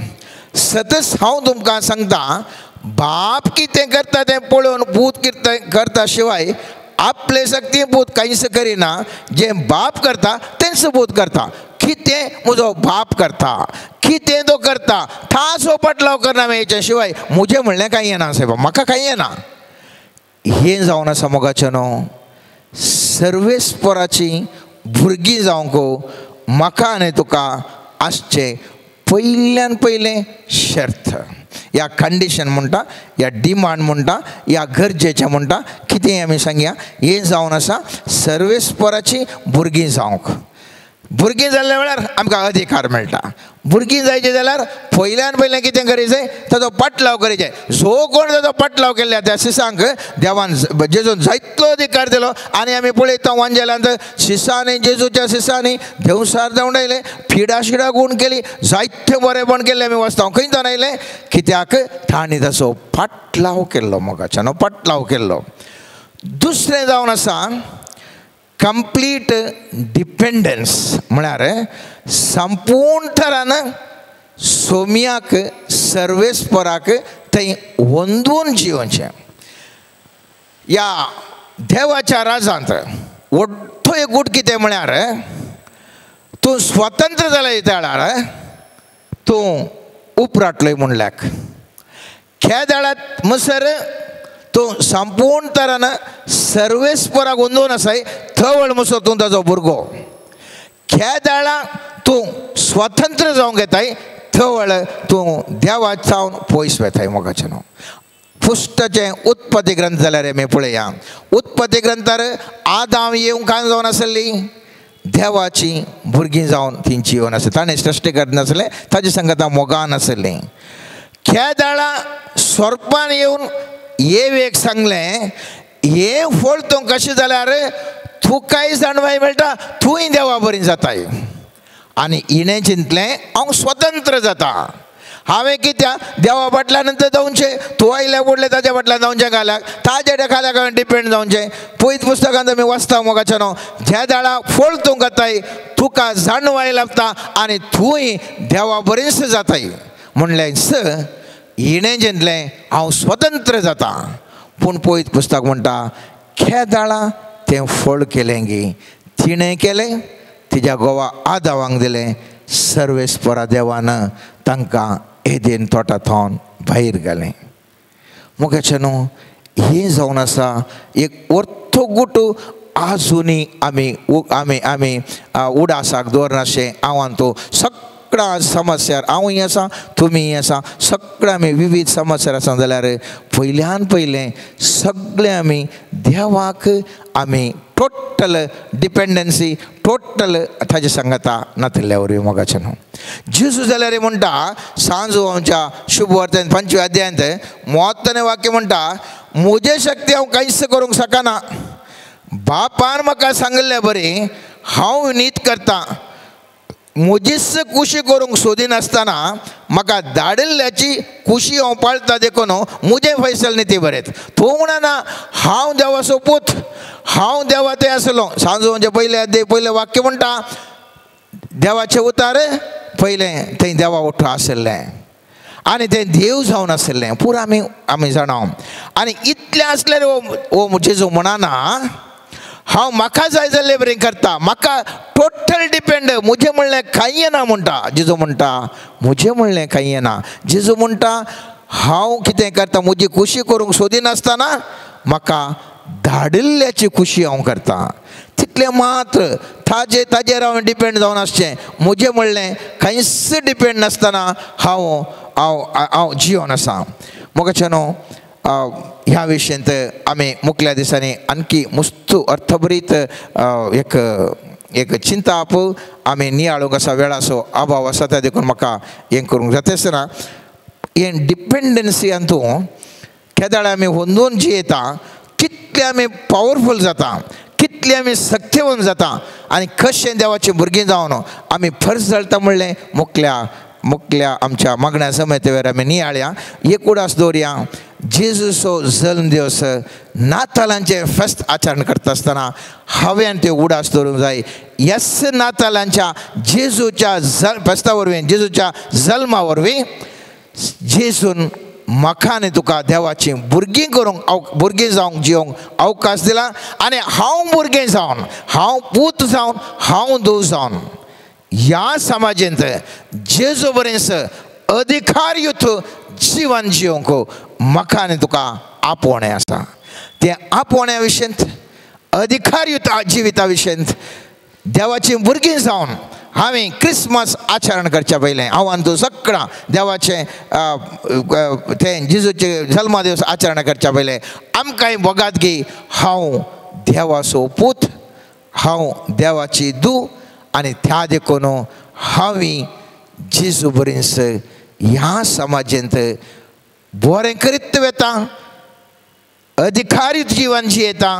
सतच हांव तुमकां सांगता, बाप कितें करता तें पळोवन पूत कितें करता शिवाय आपले शक्ती पूत कांयच करिना. जें बाप करता तेंच पूत करता. कितें म्हजो बाप करता, कितें तो करता ताचो पाटलाव करना हेच्या शिवाय म्हजें म्हणलें कांय येना सायबा, म्हाका कांय येना. हें जावन आसा मोगाचें न्हू, सर्वेस्पराची भुरगीं जावंक म्हाका आनी तुका आसचें पयल्यान पयलें शर्त, ह्या कंडिशन म्हणटा, ह्या डिमांड म्हणटा, ह्या गरजेचें म्हणटा, कितें आमी सांगया, हें जावन आसा सर्वेस्पराची भुरगीं जावंक. भुरगीं जाल्ल्या वेळार आमकां अधिकार मेळटा. भुरगीं जायचें जाल्यार पयल्यान पयलें कितें करीत जाय, ताचो पाटलाव करीत जाय. जो कोण ताचो पाटलाव केल्ल्या त्या शिसांक देवान जेजून जायतलो अधिकार दिलो. आनी आमी पळयता वांजेलांत शिसांनी, जेजूच्या शिसांनी देवसार धांवडायले, फिडा शिडा गूण केली, जायते बरेपण केल्लें आमी वाचता. खंय जावन आयलें? कित्याक तांणी ताचो पाटलाव केल्लो, मोगाच्यान पाटलाव केल्लो. दुसरें जावन आसा कंप्लीट डिपेंडन्स, म्हळ्यार संपूर्ण थरान सोम्याक सर्वेस्पराक थंय वंदून जियोवचें. ह्या देवाच्या राजांत वट्टो एक गूट कितें म्हळ्यार तूं स्वतंत्र जाल्या त्या वेळार तूं उपराटलोय म्हणल्याक खेदाळात मसर तूं संपूर्ण तरान सर्वेस्पराक वंदून आसाय, थवळ मसो तूं ताजो भुरगो. खेदाळा तूं स्वतंत्र जावंक येताय, थवळ तूं देवा जावन पयस वेताय. मोगाचें न्हू, पुस्तचें उत्पत्ती ग्रंथ जाल्यार आमी पळया, उत्पत्ती ग्रंथार आदाम येवंक कांय जावन आसली देवाची भुरगीं जावन ती जिवन आसली, ताणें सृश्टी करनासलें, ताजे संगता मोगान आसलें. खेदाळा सोरपान येवन येवेक सांगलें, हें फळ तूं कशें जाल्यार तुकाय जाणवाय मेळटा, तूंय देवा बरी जाताय. आनी हिणें चिंतलें हांव स्वतंत्र जाता, हांवें कित्याक देवा फाटल्यान नंतर जावचें, तूं आयल्या पडलें ताज्या फाटल्यान जावचें, घाल्याक ताज्या खाल्याक हांवें डिपेंड जावचें. पयत पुस्तकांत आमी वाचता मोगाचें न्हू, ज्या दाळा फळ तूं घाताय तुका जाणवाय लागता आनी तूंय देवा बरीच जाताय. म्हणलें स हिणें चिंतलें हांव स्वतंत्र जाता. पूण पयत पुस्तक म्हणटा खेदाळा तें फळ केलें गी तिणें केलें, तिज्या गोवा आदावांक दिलें, सर्वेस्परा देवान तांकां एदेन तोटा थोन भायर घालें. मोगाचें न्हू, हें जावन आसा एक वर्थो गुट आजुनूय आमी आमी आमी उडासाक दवरनाशें. हांव तो सगळ्या समस्यार हांवूय आसा, तुमीय आसा, सगळ्या आमी विविध समस्यार आसा जाल्यार पयल्यान पयलें सगळें आमी देवाक आमी टोटल डिपेंडन्सी टोटल ताजे सांगता नातिल्ल्या वरवीं. मोगाचें न्हू, जेजू जाल्यार म्हणटा सांजू आमच्या शुभवर्तन 5व्या अध्यायांत मोत्तने वाक्य म्हणटा, म्हजे शक्ती हांव कांयच करूंक शकना, बापान म्हाका सांगिल्ले बरी हांव नीत करता, म्हजीच खुशी करूंक सोदिनासतना म्हाका धाडिल्ल्याची खुशी हांव पाळटा, देखून म्हजें फैसल नी ती बरें. तूं म्हणना हांव देवाचो पूत, हांव देवा थंय आसलो. सांजू म्हणजे पयले अध्याय पयलें वाक्य म्हणटा देवाचें उतार पयलें थंय देवा ओठो आशिल्लें आनी तें देव जावन आशिल्लें, पुरा आमी आमी जाणा. आनी इतलें आसल्यार हो जेजू म्हणना हांव म्हाका जाय जाल्ले बरें करता, म्हाका टोटल डिपेंड, म्हजें म्हणलें कांय येना म्हणटा. जेजू म्हणटा म्हजें म्हणलें कांय येना. जेजू म्हणटा हांव कितें करता, म्हजी खुशी करूंक सोदिनासतना म्हाका धाडिल्ल्याची खुशी हांव करता. तितलें मात्र ताजे ताजेर हांव डिपेंड जावन आसचें, म्हजें म्हणलें कांयच डिपेंड नासतना हांव हांव हांव जिवन आसा. मोगाचें न्हू, ह्या विशयांत आमी मुखल्या दिसांनी आणखी मुस्तू अर्थभरीत एक एक चिंताप आमी नियाळूंक आसा. वेळाचो अभाव आसा त्या देखून म्हाका हें करूंक जाता आसतना हें डिपेंडन्सी हातूंत केदाळ आमी होंदून जियेता कितले आमी पावरफूल जाता, कितले आमी सक्तेवन जाता आनी कशें देवाचीं भुरगीं जावन आमी फर्ज जळटा म्हणलें मुकल्या मुकल्या आमच्या मागण्या समेतेर आमी नियाळया. एक उडास दवरया, जेजूचो जल्म दिवस नातालांचें फेस्त आचरण करता आसतना हांवें ते उडास दवरूंक जाय. येस नातालांच्या जेजूच्या फेस्ता वरवीं, जेजूच्या जल्मा वरवीं जेजून म्हाका आनी तुका देवाचीं भुरगीं करूंक, भुरगीं जावंक जिवंक अवकाश दिला आनी हांव भुरगें जावन, हांव पूत जावन, हांव धूव जावन ह्या समाजेंत जेजू बरेंच अधिकारयुक्त जिवन जिवंक म्हाका आनी तुका आपोवणें आसा. तें आपोवण्या विशयंत, अधिकारयुक्त जिविता विशयंत देवाचीं भुरगीं जावन हांवें क्रिसमस आचरण करच्या पयलें हांव आनी तूं सगळां देवाचें तें जेजूचें जल्मा दिवस आचरण करच्या पयलें आमकांय भोगात की हांव देवाचो पूत, हांव देवाची धूव आनी त्या देखून हांवें जेजू बरेंच ह्या समाजेंत बरें करीत वता, अधिकारी जिवन जियेता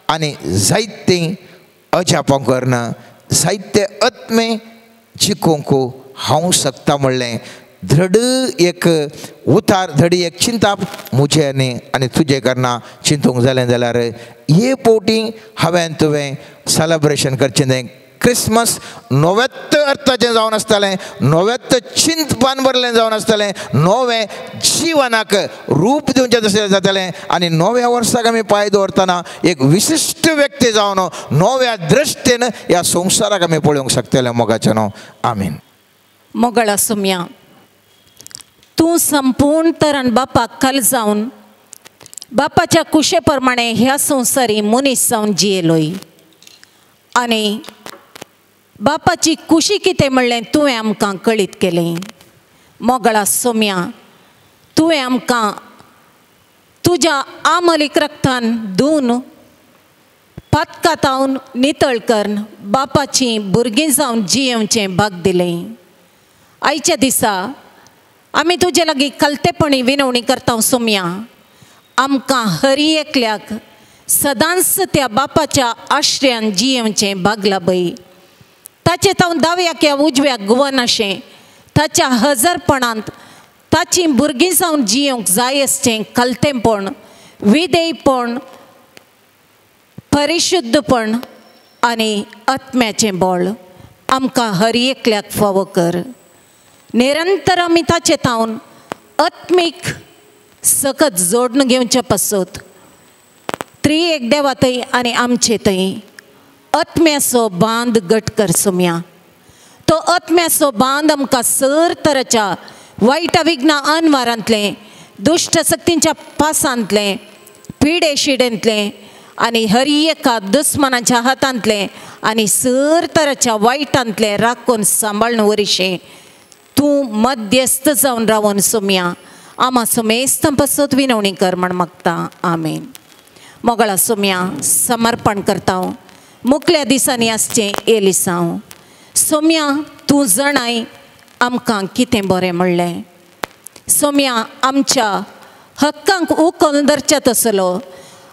आनी जायतें अजापां करना, जायते आत्मे जिखूंक हांव शकता म्हणलें धड एक उतार, धड एक चिंताप म्हजें आनी आनी तुजें करना चिंतूंक जालें जाल्यार हे पोटी हांवें तुवें सेलेब्रेशन करचें तें क्रिसमस नव्यात्त अर्थाचें जावन आसतलें, नव्यात्त चिंतपान भरलें जावन आसतलें, नवें जिवनाक रूप दिवचें तशें जातलें आनी नव्या वर्साक आमी पांय दवरतना एक विशिश्ट व्यक्ती जावन नव्या दृश्टीन ह्या संवसाराक आमी पळोवंक शकतले मोगाचें न्हू. आमीन. मोगळा सुम्या, तूं संपूर्ण तरान बापाक खाल जावन बापाच्या कुशे प्रमाणे ह्या संवसारी मनीस जावन जियेलोय आनी बापाची कुशी कितें म्हणलें तुवें आमकां कळीत केलें. मोगळा सोम्या, तुवें आमकां तुज्या आमलीक रक्तान धुवन पातकातावन नितळ करून बापाची भुरगीं जावन जियेवचें भाग दिलें. आयच्या दिसा आमी तुजे लागीं कलतेपणी विनवणी करता सोम्या, आमकां हरी एकल्याक सदांच त्या बापाच्या आश्रयान जियेवचें भाग लाभय. ताचे तावन दाव्याक या उजव्याक गुवनाशें ताच्या हजरपणांत ताची भुरगीं जावन जियेवंक जाय आसचें कलतेंपण, विधेयपण, परिशुद्धपण आनी आत्म्याचें बळ आमकां हर एकल्याक फावो कर. निरंतर आमी ताचे तावन आत्मीक सकत जोडून घेवचे पासत त्री एक देवा थंय आनी आमचे थंय आत्म्याचो बांद घट कर सोम्या. तो आत्म्याचो बांद आमकां सर तराच्या वायट विघ्न अनवारांतलें, दुश्ट शक्तींच्या पासांतलें, पिडे शिडेंतलें आनी हर एका दुस्मनाच्या हातांतलें आनी सर तराच्या वायटांतलें राखून सांबाळून वरिशें तूं मध्यस्थ जावन रावन सोम्या. आमा सोमेस्तां पासत विनवणी कर म्हण मागता. आमेन. मोगळा सोम्या, समर्पण करता मुकल्या दिसांनी आसचें एलिसांव. सोम्या, तूं जाणाय आमकां कितें बरें म्हणलें. सोम्या, आमच्या हक्कांक उखलून धरचें तसलो,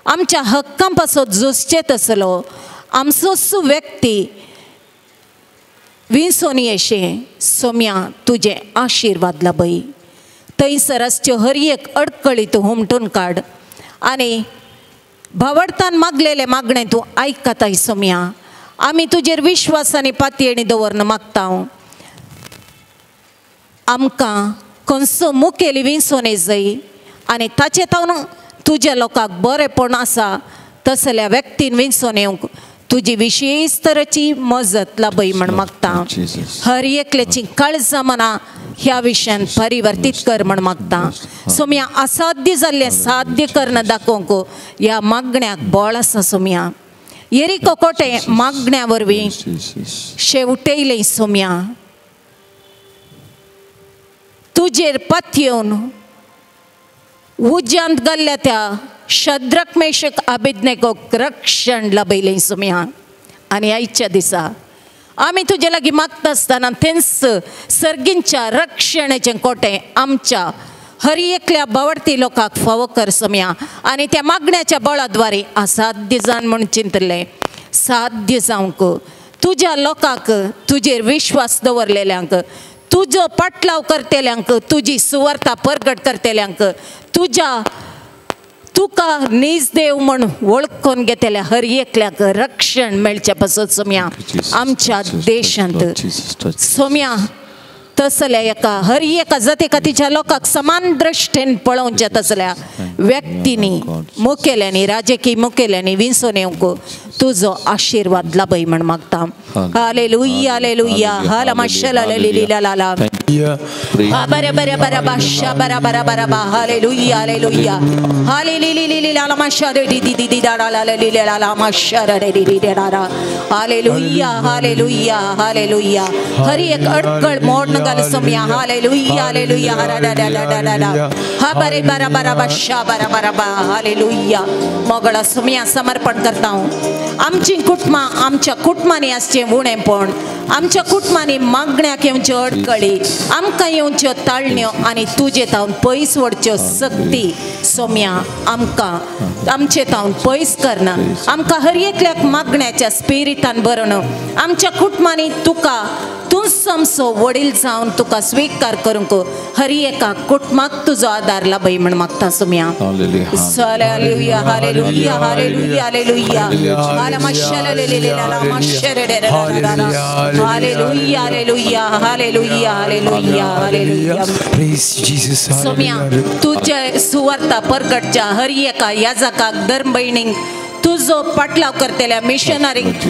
आमच्या हक्कां पासत झुजचें तसलो आमचोच व्यक्ती विंचोन येशें सोम्या तुजें आशिर्वाद लाभय. थंयसर आसच्यो हर एक अडकळी तूं हुमटून काड आनी भावडतान मागलेलें मागणें तूं आयकताय सोम्या. आमी तुजेर विश्वास आनी पातयेणी दवरन मागता. आमकां खंयचो मुखेली विंचोन जाय आनी ताचे तावन तुज्या लोकांक बरेंपण आसा तसल्या व्यक्तीन विंचोन येवंक तुजी विशेश तरेची मजत लाभय म्हण मागता. हर एकल्याची काळजां मनां ह्या विशयान परिवर्तीत कर म्हण मागता. सोम्या, असाध्य जाल्लें साध्य करून दाखोवंक ह्या मागण्याक बळ आसा सोम्या. येरिको कोटे मागण्या वरवीं शेवटेयलें सोम्या. तुजेर पतयेवन उज्यांत घाल्ल्या त्या शद्रक मेशक अबेदनेगोक रक्षण लाभयलें सोम्या. आनी आयच्या दिसा आमी तुजे लागीं मागता आसतना तेंच सर्गींच्या रक्षणाचें कोटें आमच्या हर एकल्या बावडती लोकांक फावो कर सोम्या आनी त्या मागण्याच्या बळाद्वारे असाध्य जावन म्हूण चिंतलें साध्य जावंक तुज्या लोकांक तुजेर विश्वास दवरलेल्यांक तुजो पाटलाव करतेल्यांक तुजी सुवार्ता परगट करतेल्यांक तुज्या तुका नीज देव म्हूण वळखून घेतल्या हर एकल्याक रक्षण मेळचें पासत सोम्या आमच्या देशांत सोम्या तसल्या एका हर एका जाती कातीच्या लोकांक समान दृश्टीन पळोवचें तसल्या व्यक्तींनी मुखेल्यांनी राजकीय मुखेल्यांनी विंचून येवंक तुजो आशिर्वाद लाभय म्हण मागता. हालेलुया हालेलुया हाला माशला ला ला ला बरे बरे बरे बाशा बरा बरा बरा बा हालेलुया हालेलुया हालेली ला ला माशा रे दी दी दी दा ला ला ली ला ला माशा रे दी दी दा ला हालेलुया हालेलुया हालेलुया. हर एक अडकळ मोड घाल सोम्या. हालेलुया हालेलुया हरा दा दा दा दा दा हा बरे बरा बरा बाशा बरा बरा बा हालेलुया. मोगळा सोम्या समर्पण करता आमची कुटुंबां आमच्या कुटुंबांनी आसचें उणेपण आमच्या कुटुंबांनी मागण्याक येवच्यो अडकळी आमकां येवच्यो ताळण्यो आनी तुजे तावन पयस वडच्यो सक्ती सोम्या आमकां आमचे तावन पयस करना आमकां हर एकल्याक मागण्याच्या स्पिरिटान भरून आमच्या कुटुंबांनी तुका तूं आमचो वडील जावन तुका स्विकार करूंक हर एका कुटुंबाक तुजो आदार लाभय म्हण मागता Saumya. Hallelujah hallelujah hallelujah hallelujah hallelujah hallelujah hallelujah hallelujah hallelujah. Saumya तुझे सुवार्ता परगटच्या हर एका याजकाक धर्म भयणींक तुजो पाटलाव करतल्या मिशनरींक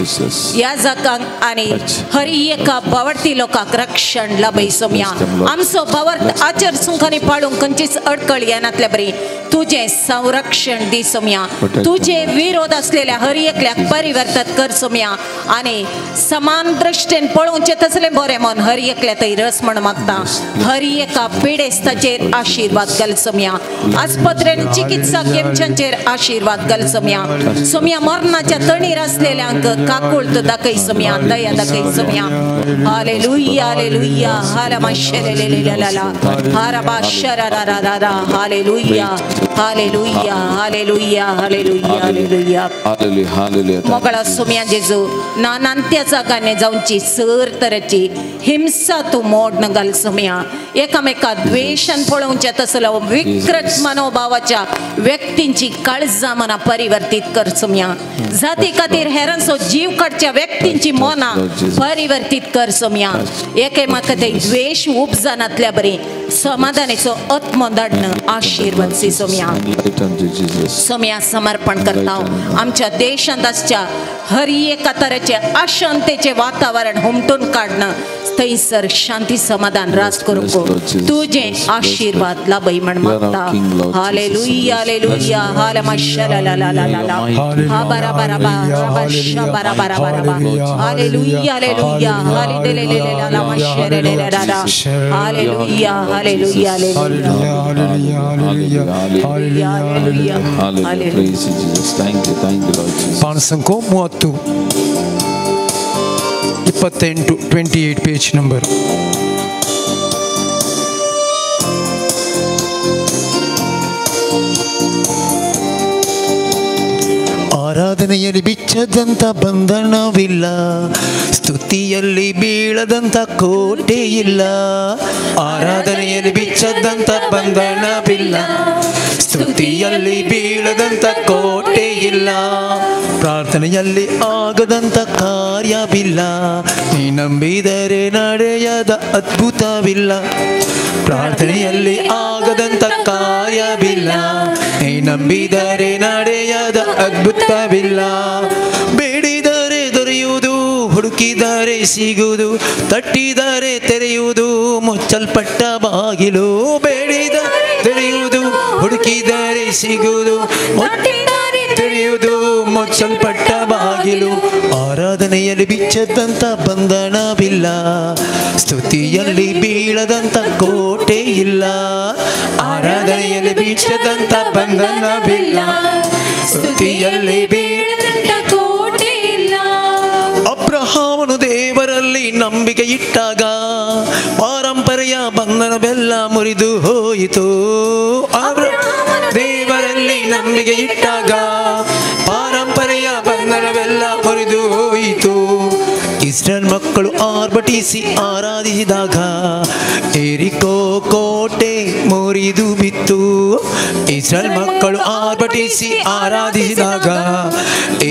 याजकांक आनी हर एका बावडती लोकांक रक्षण लाभय सोम्या. आमचो बावर्त आचर सुंखांनी पाळूंक खंयचीच अडकळ येनातल्या बरी तुजें संरक्षण दी सोम्या. तुजे विरोध असलेल्या हर एकल्याक परिवर्तन कर सोम्या आनी समान दृश्टीन पळोवचें तसलें बरें मन हर एकल्या थंय रस म्हण मागता. हर एका पिडेस्ताचेर आशिर्वाद घाल सोम्या. आस्पत्रेन चिकित्सा घेवच्यांचेर आशिर्वाद घाल सोम्या. सोम्या मरणाच्या तणीर असलेल्यांक काकुळत दाखय सोम्या दया दाखय सोम्या. हालेलुया हालेलुया हारा शेलेलेलेला हारा बा शरा रा रा रा hallelujah hallelujah hallelujah hallelujah hallelujah. मोगळा Saumya जेजू नानांत्या जागांनी जावची सर तरेची हिंसा तूं मोड न घाल सोम्या. एकामेका द्वेशान पळोवच्या तसलो विकृत मनोभावाच्या व्यक्तींची काळजां मनां परिवर्तीत कर सोम्या. जाती खातीर हेरांचो जीव काडच्या व्यक्तींची मनां परिवर्तीत कर सोम्या. एकामेका ते द्वेश उपजानातल्या बरी समाधानाचो आत्मो धाडन आशिर्वाद सी सोम्या. सोम्या समर्पण करता आमच्या देशांत आसच्या हर एका तरेचे अशांतेचे वातावरण हुमटून काडणं थंयसर शांती समाधान राज करूंक तुजें आशिर्वाद लाभय म्हण मागता. हालेलुया हालेलुया हाल माशा ला ला ला ला ला हा बरा बरा बा बा बरा बरा बरा बा हालेलुया हालेलुया हाले ले ले ले ला माशा रे ले ला ला hallelujah hallelujah hallelujah hallelujah hallelujah hallelujah. Praise Jesus. Thank you, thank you Lord Jesus. ಪಾಣಸಂಕೋ 30 28 28 page number. ಆರಾಧನೆಯಲ್ಲಿ ಬಿಚ್ಚದಂಥ ಬಂಧನವಿಲ್ಲ, ಸ್ತುತಿಯಲ್ಲಿ ಬೀಳದಂಥ ಕೋಟೆ ಇಲ್ಲ. ಆರಾಧನೆಯಲ್ಲಿ ಬಿಚ್ಚದಂಥ ಬಂಧನವಿಲ್ಲ, ಸ್ತುತಿಯಲ್ಲಿ ಬೀಳದಂಥ ಕೋಟೆ ಇಲ್ಲ. ಪ್ರಾರ್ಥನೆಯಲ್ಲಿ ಆಗದಂಥ ಕಾರ್ಯವಿಲ್ಲ, ನೀ ನಂಬಿದರೆ ನಡೆಯದ ಅದ್ಭುತವಿಲ್ಲ. ಪ್ರಾರ್ಥನೆಯಲ್ಲಿ ಆಗದಂಥ ಕಾರ್ಯವಿಲ್ಲ, ನೀ ನಂಬಿದರೆ ನಡೆಯದ ಅದ್ಭುತವಿಲ್ಲ. ಬೇಡಿದರೆ ದೊರೆಯುವುದು, ಹುಡುಕಿದರೆ ಸಿಗುವುದು, ತಟ್ಟಿದರೆ ತೆರೆಯುವುದು ಮುಚ್ಚಲ್ಪಟ್ಟ ಬಾಗಿಲು. ಬೇಡಿದರೆ ತೆರೆಯುವುದು, ಹುಡುಕಿದರೆ ಸಿಗುವುದು, ತೆರೆಯುವುದು ಮುಚ್ಚಲ್ಪಟ್ಟ ಬಾಗಿಲು. ಆರಾಧನೆಯಲ್ಲಿ ಬಿಚ್ಚದಂಥ ಬಂಧನವಿಲ್ಲ, ಸ್ತುತಿಯಲ್ಲಿ ಬೀಳದಂಥ ಕೋಟೆ ಇಲ್ಲ. ಆರಾಧನೆಯಲ್ಲಿ ಬಿಚ್ಚದಂಥ ಬಂಧನವಿಲ್ಲ, ಸ್ತುತಿಯಲ್ಲಿ ಬೀಳದಂಥ ಕೋಟೆ ಇಲ್ಲ. ಅಬ್ರಹಾಮನು ದೇವರಲ್ಲಿ ನಂಬಿಕೆ ಇಟ್ಟಾಗ ಪಾರಂಪರಿಕ ಪರಂಪರೆಯ ಬಂಧನವೆಲ್ಲ ಮುರಿದು ಹೋಯಿತು. ದೇವರಲ್ಲಿ ನಂಬಿಕೆ ಇಟ್ಟಾಗ ಪಾರಂಪರೆಯ ಬಂಧನವೆಲ್ಲ ಮುರಿದು ಹೋಯಿತು. ಇಸ್ರೇಲ್ ಮಕ್ಕಳು ಆರ್ಭಟಿಸಿ ಆರಾಧಿಸಿದಾಗ ಎರಿಕೋ ಕೋಟೆ ಮುರಿದು ಬಿತ್ತು. ಇಸ್ರೇಲ್ ಮಕ್ಕಳು ಆರ್ಭಟಿಸಿ ಆರಾಧಿಸಿದಾಗ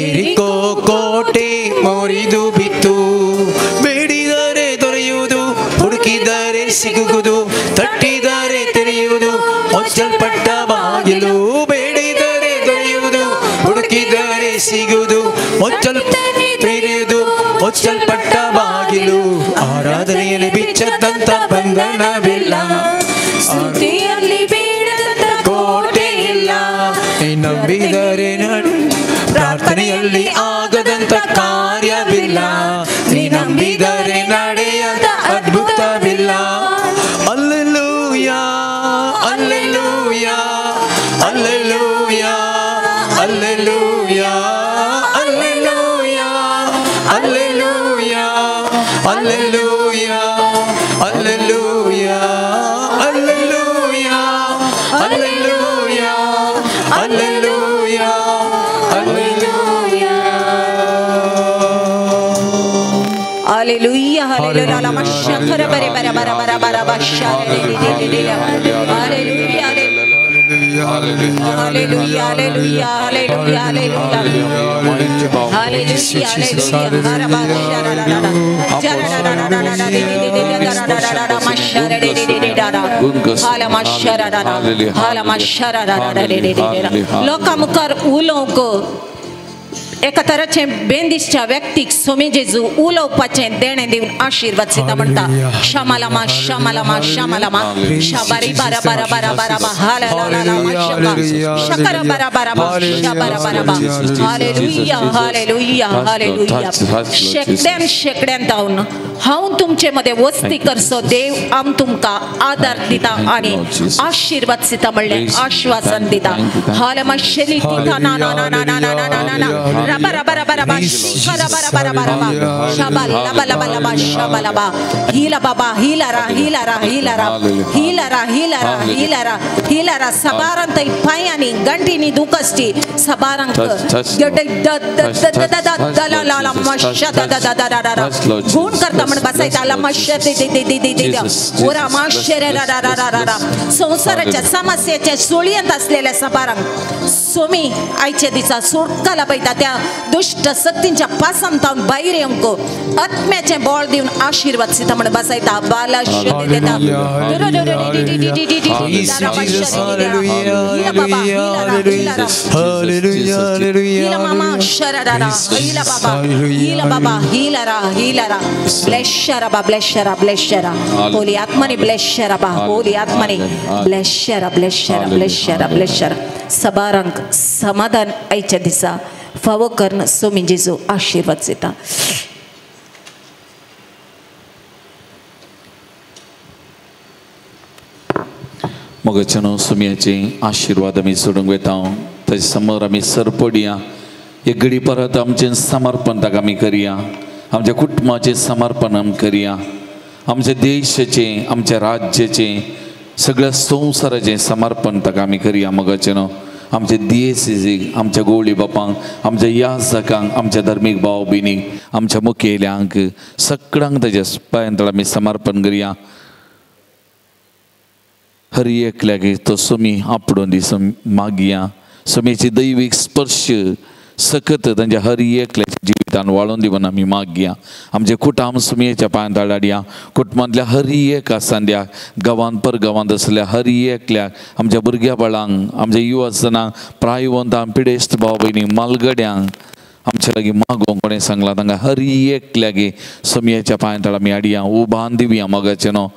ಎರಿಕೋ ಕೋಟೆ ಮುರಿದು ಬಿತ್ತು. ಬೇಡಿದರೆ ದೊರೆಯುವುದು, ಹುಡುಕಿದರೆ ಸಿಗುವುದು, ತಟ್ಟಿದರೆ ತೆರೆಯುವುದು ಮುಚ್ಚಲ್ಪಟ್ಟ ಬಾಗಿಲು. ಬೇಡಿದರೆ ದೊರೆಯುವುದು, ಹುಡುಕಿದರೆ ಸಿಗುವುದು, ಮುಚ್ಚಲ್ಪಟ್ಟ ಬಾಗಿಲು. ಆರಾಧನೆಯಲ್ಲಿ ಬಿಚ್ಚದಂತ ಬಂಧನವಿಲ್ಲ, ಸ್ತುತಿಯಲ್ಲಿ ಬೀಳದಂತ ಕೋಟೆ ಇಲ್ಲ. ನಂಬಿದರೆ ಪ್ರಾರ್ಥನೆಯಲ್ಲಿ ಆಗದಂತ ಕಾರ್ಯವಿಲ್ಲ, ನೀ ನಂಬಿದರೆ ನಡೆಯದ ಅದ್ಭುತವಿಲ್ಲ. Alleluia, alleluia, alleluia, alleluia, alleluia, alleluia, alleluia, alleluia, alleluia, alleluia, alleluia, alleluia. Hallelujah, hallelujah. Lama shakara bare bare bare bare bare bare. Hallelujah, hallelujah, hallelujah, hallelujah, hallelujah, hallelujah. लोकां मुखार उलोवंक एका तराचें बेंदिश्च्या व्यक्तीक सोमी जेजू उलोवपाचें देणें दिवन आशिर्वाद दिता म्हणटा. शामालामा शामालामा शामालामा शाबारी बारा बारा बारा बारा बा हाला ला ला शकरा बारा बारा बा शाबारा बारा बा. Hallelujah, hallelujah, hallelujah. शेकड्यान शेकड्यान धावन हांव तुमचे मदें वस्ती करचो देव आम तुमकां आदार दिता आनी आशिर्वाद दिता म्हणलें आश्वासन दिता. हालमा शेली दिता ना ना ना ना ना ना ना ना रबा रबा रबा रबा रबा रबा रबा रबा शाबा लबा लबा लबा शाबा लबा हीला बाबा हीला रा हीला रा हीला रा हीला रा हीला रा हीला रा हीला रा. सबारांत पांयांनी गंटीनी दुकस्टी सबारांक गुण करता म्हण बसायता लमा दे दे दे दे दे ओरा माशे रा रा रा रा रा. संसाराच्या समस्येच्या सुळयेंत असलेल्या सबारांक सोमी आयच्या दिसा सुटका लाभयता. त्या दुश्ट शक्तींच्या पासान तावन भायर येवंक आत्म्याचें बळ दिवन आशिर्वाद दिता म्हण बसायता. बाला होली आत्मने ब्लेस शराबा, होली आत्मने ब्लेस शरा, ब्लेस शरा, ब्लेस शरा, ब्लेस शरा. सबारांक समाधान आयच्या दिसा फावो करून सोमी जेजू आशिर्वाद दिता. मोगाच्यानो सुमयाचे आशिर्वाद आमी सोडूंक वता. ताजे समोर आमी सरपडया. एक घडी परत आमचें समर्पण ताका आमी करया. आमच्या कुटुंबाचें समर्पण आमी करया. आमच्या देशाचें, आमच्या राज्याचें, सगळ्या संवसाराचें समर्पण ताका आमी करया. मोगाच्यानो आमच्या दियेसीक, आमच्या गोवळी बापांक, आमच्या याजकांक, आमच्या धार्मीक भाव भयणीक, आमच्या मुखेल्यांक, सगळ्यांक ताज्या पांयांतळ आमी समर्पण करया. हर एकल्याक तो सोमी आपडून दी मागया. सोमीची दैवीक स्पर्श सकत तांच्या हर एकल्याच्या जिवितान वाळोवन दी म्हूण आमी मागया. आमचे कुटुंब सुमयेच्या पांयांत हाडया. कुटुंबांतल्या हर एक आसांद्या गांवांत परगांवांत आसल्या हर एकल्याक, आमच्या भुरग्या बाळांक, आमच्या युवाजनांक, प्रायवंतांक, पिडेस्त भाव भयणीक, मालगड्यांक आमच्या लागीं मागोवंक कोणें सांगलां तांकां हर एकल्याक सोमयेच्या पांयांत आमी हाडया. उबान दिवया मोगाचें न्हू.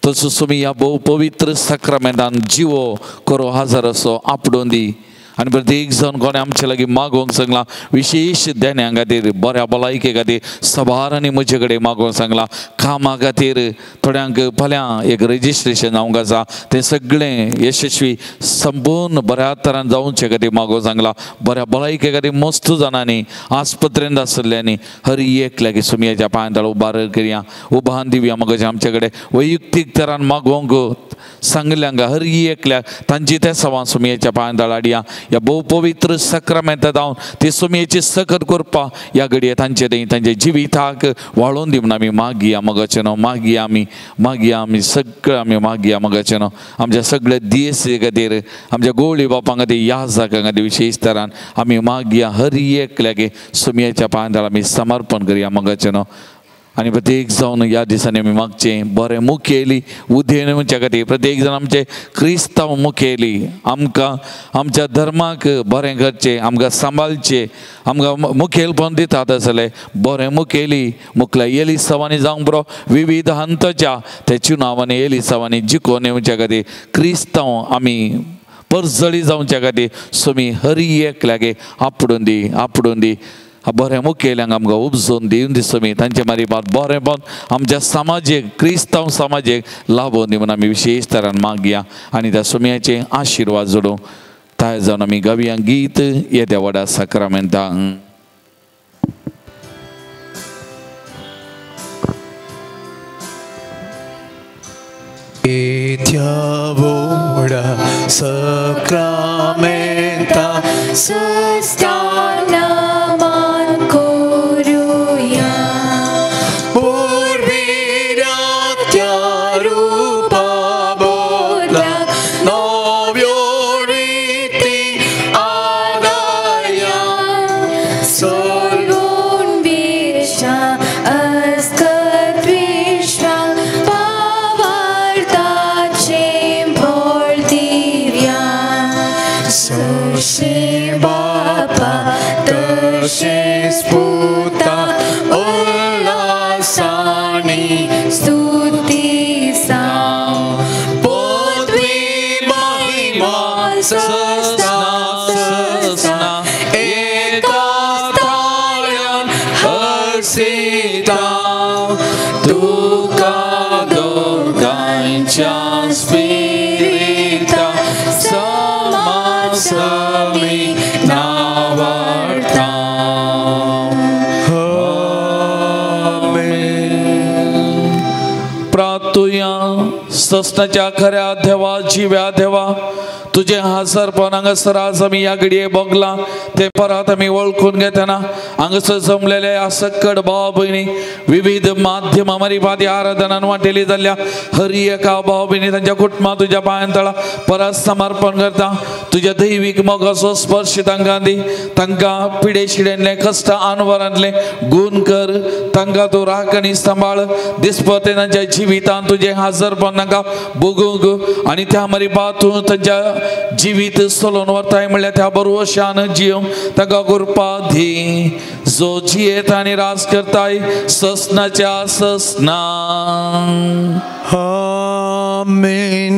तसो सोमी ह्या भोव पवित्र साक्रामेंतान जिवो करो हजर असो आपडोवन दी. आनी प्रत्येक जावन कोणें आमचे लागीं मागोवंक सांगलां विशेश देण्यां खातीर बऱ्या भलायके खातीर सबारांनी म्हजे कडेन मागोवंक सांगलां कामा खातीर थोड्यांक फाल्यां एक रजिस्ट्रेशन जावंक आसा तें सगळें यशस्वी संपूर्ण बऱ्या तरान जावचे खातीर मागोवंक सांगलां बऱ्या भलायके खातीर मस्त जाणांनी आस्पत्रेंत आसल्ल्यांनी हर एक लागीं सुमयाच्या पांयां तळ उबार करया उबान दिवया मगज आमचे कडेन वैयक्तीक तरान मागोवंक सांगल्यांक हर एकल्याक तांची ते सवां सुमयेच्या पांयां तळ हाडया ह्या भोव पवित्र सक्रामेंता जावन ती सुमयेची सकत करपा ह्या घडये तांचे थंय तांच्या जिविताक वाळोवन दी म्हूण आमी मागया मगाचे न्हू मागया आमी मागया आमी सगळें आमी मागया मगाचे न्हू आमच्या सगळ्या दियेसी खातीर आमच्या गोवळी बापां खातीर ह्या जागां खातीर विशेश तरान आमी मागया हर एकल्याक सुमयेच्या पांयां तळ आमी समर्पण करया मगाचे न्हू आनी प्रत्येक जावन ह्या दिसांनी आमी मागचें बरें मुखेली उदेन म्हणच्या खातीर प्रत्येक जाण आमचे क्रिस्तांव मुखेली आमकां आमच्या धर्माक बरें करचें आमकां सांबाळचें आमकां मुखेलपण दितात आसले बरें मुखेली मुखल्या एलिसांवांनी जावंक बरो विविध हंताच्या त्या चुनावांनी एलिसांवांनी जिखोवन येवच्या खातीर क्रिस्तांव आमी परजळी जावच्या खातीर सुमी हर एकल्याक आपडून दी आपडून दी बरें मुखेल्यांक आमकां उपजोवन दिवन दिसमी तांचे मारीबात बरें बन आमच्या समाजेक क्रिस्तांव समाजेक लाभोवन दी म्हूण आमी विशेश तरान मागया आनी त्या सुमयाचे आशिर्वाद जोडूं तयार जावन आमी गावया गीत येद्या व्हडा साक्रामेंतांक. येद्या व्हडा साक्रामेंता सुस्ताना मान करूया पुर्विरात्या रूपा बोला नव्यो रिती आदाया सोडून विश्वा अस्कत विश्वा पावार्ताचे भोळ दिव्या सुशे बापा तशेंच पुता उल्हासानी स्तुती साव पोतवी महिमा ससना ससना एका ताळ्यान हर्षिता तुका दोगांच्या स्पिरिता समासमी नावाडता. प्रार्थुया. ससनाच्या खऱ्या देवा जिव्या देवा तुझे हाजरपण हांगासर आज आमी ह्या घडये भोगलां तें परत आमी वळखून घेतना हांगासर जमलेले ह्या सक्कड भाव भयणी विविध माध्यमां मारीबाद ह्या आराधनान वांटेली जाल्ल्या हर एका भाव भयणी तांच्या कुटुंबां तुज्या पांयां तळा परत समर्पण करता. तुज्या दैवीक मोगाचो स्पर्श तांकां दी तांकां पिडे शिडेंतले कश्ट आनवरांतले गूण कर तांकां तूं राख आनी सांबाळ दिसपते तांच्या जिवितांत तुजें हाजरपण तांकां भोगूंक आनी त्या मारीबाद तूं तांच्या जिवीत सोलोवन व्हरताय म्हणल्यार त्या बरोवशान जियोंक ताका कृपा दी जो जियेत आनी राज करताय ससनाच्या ससना. आमेन.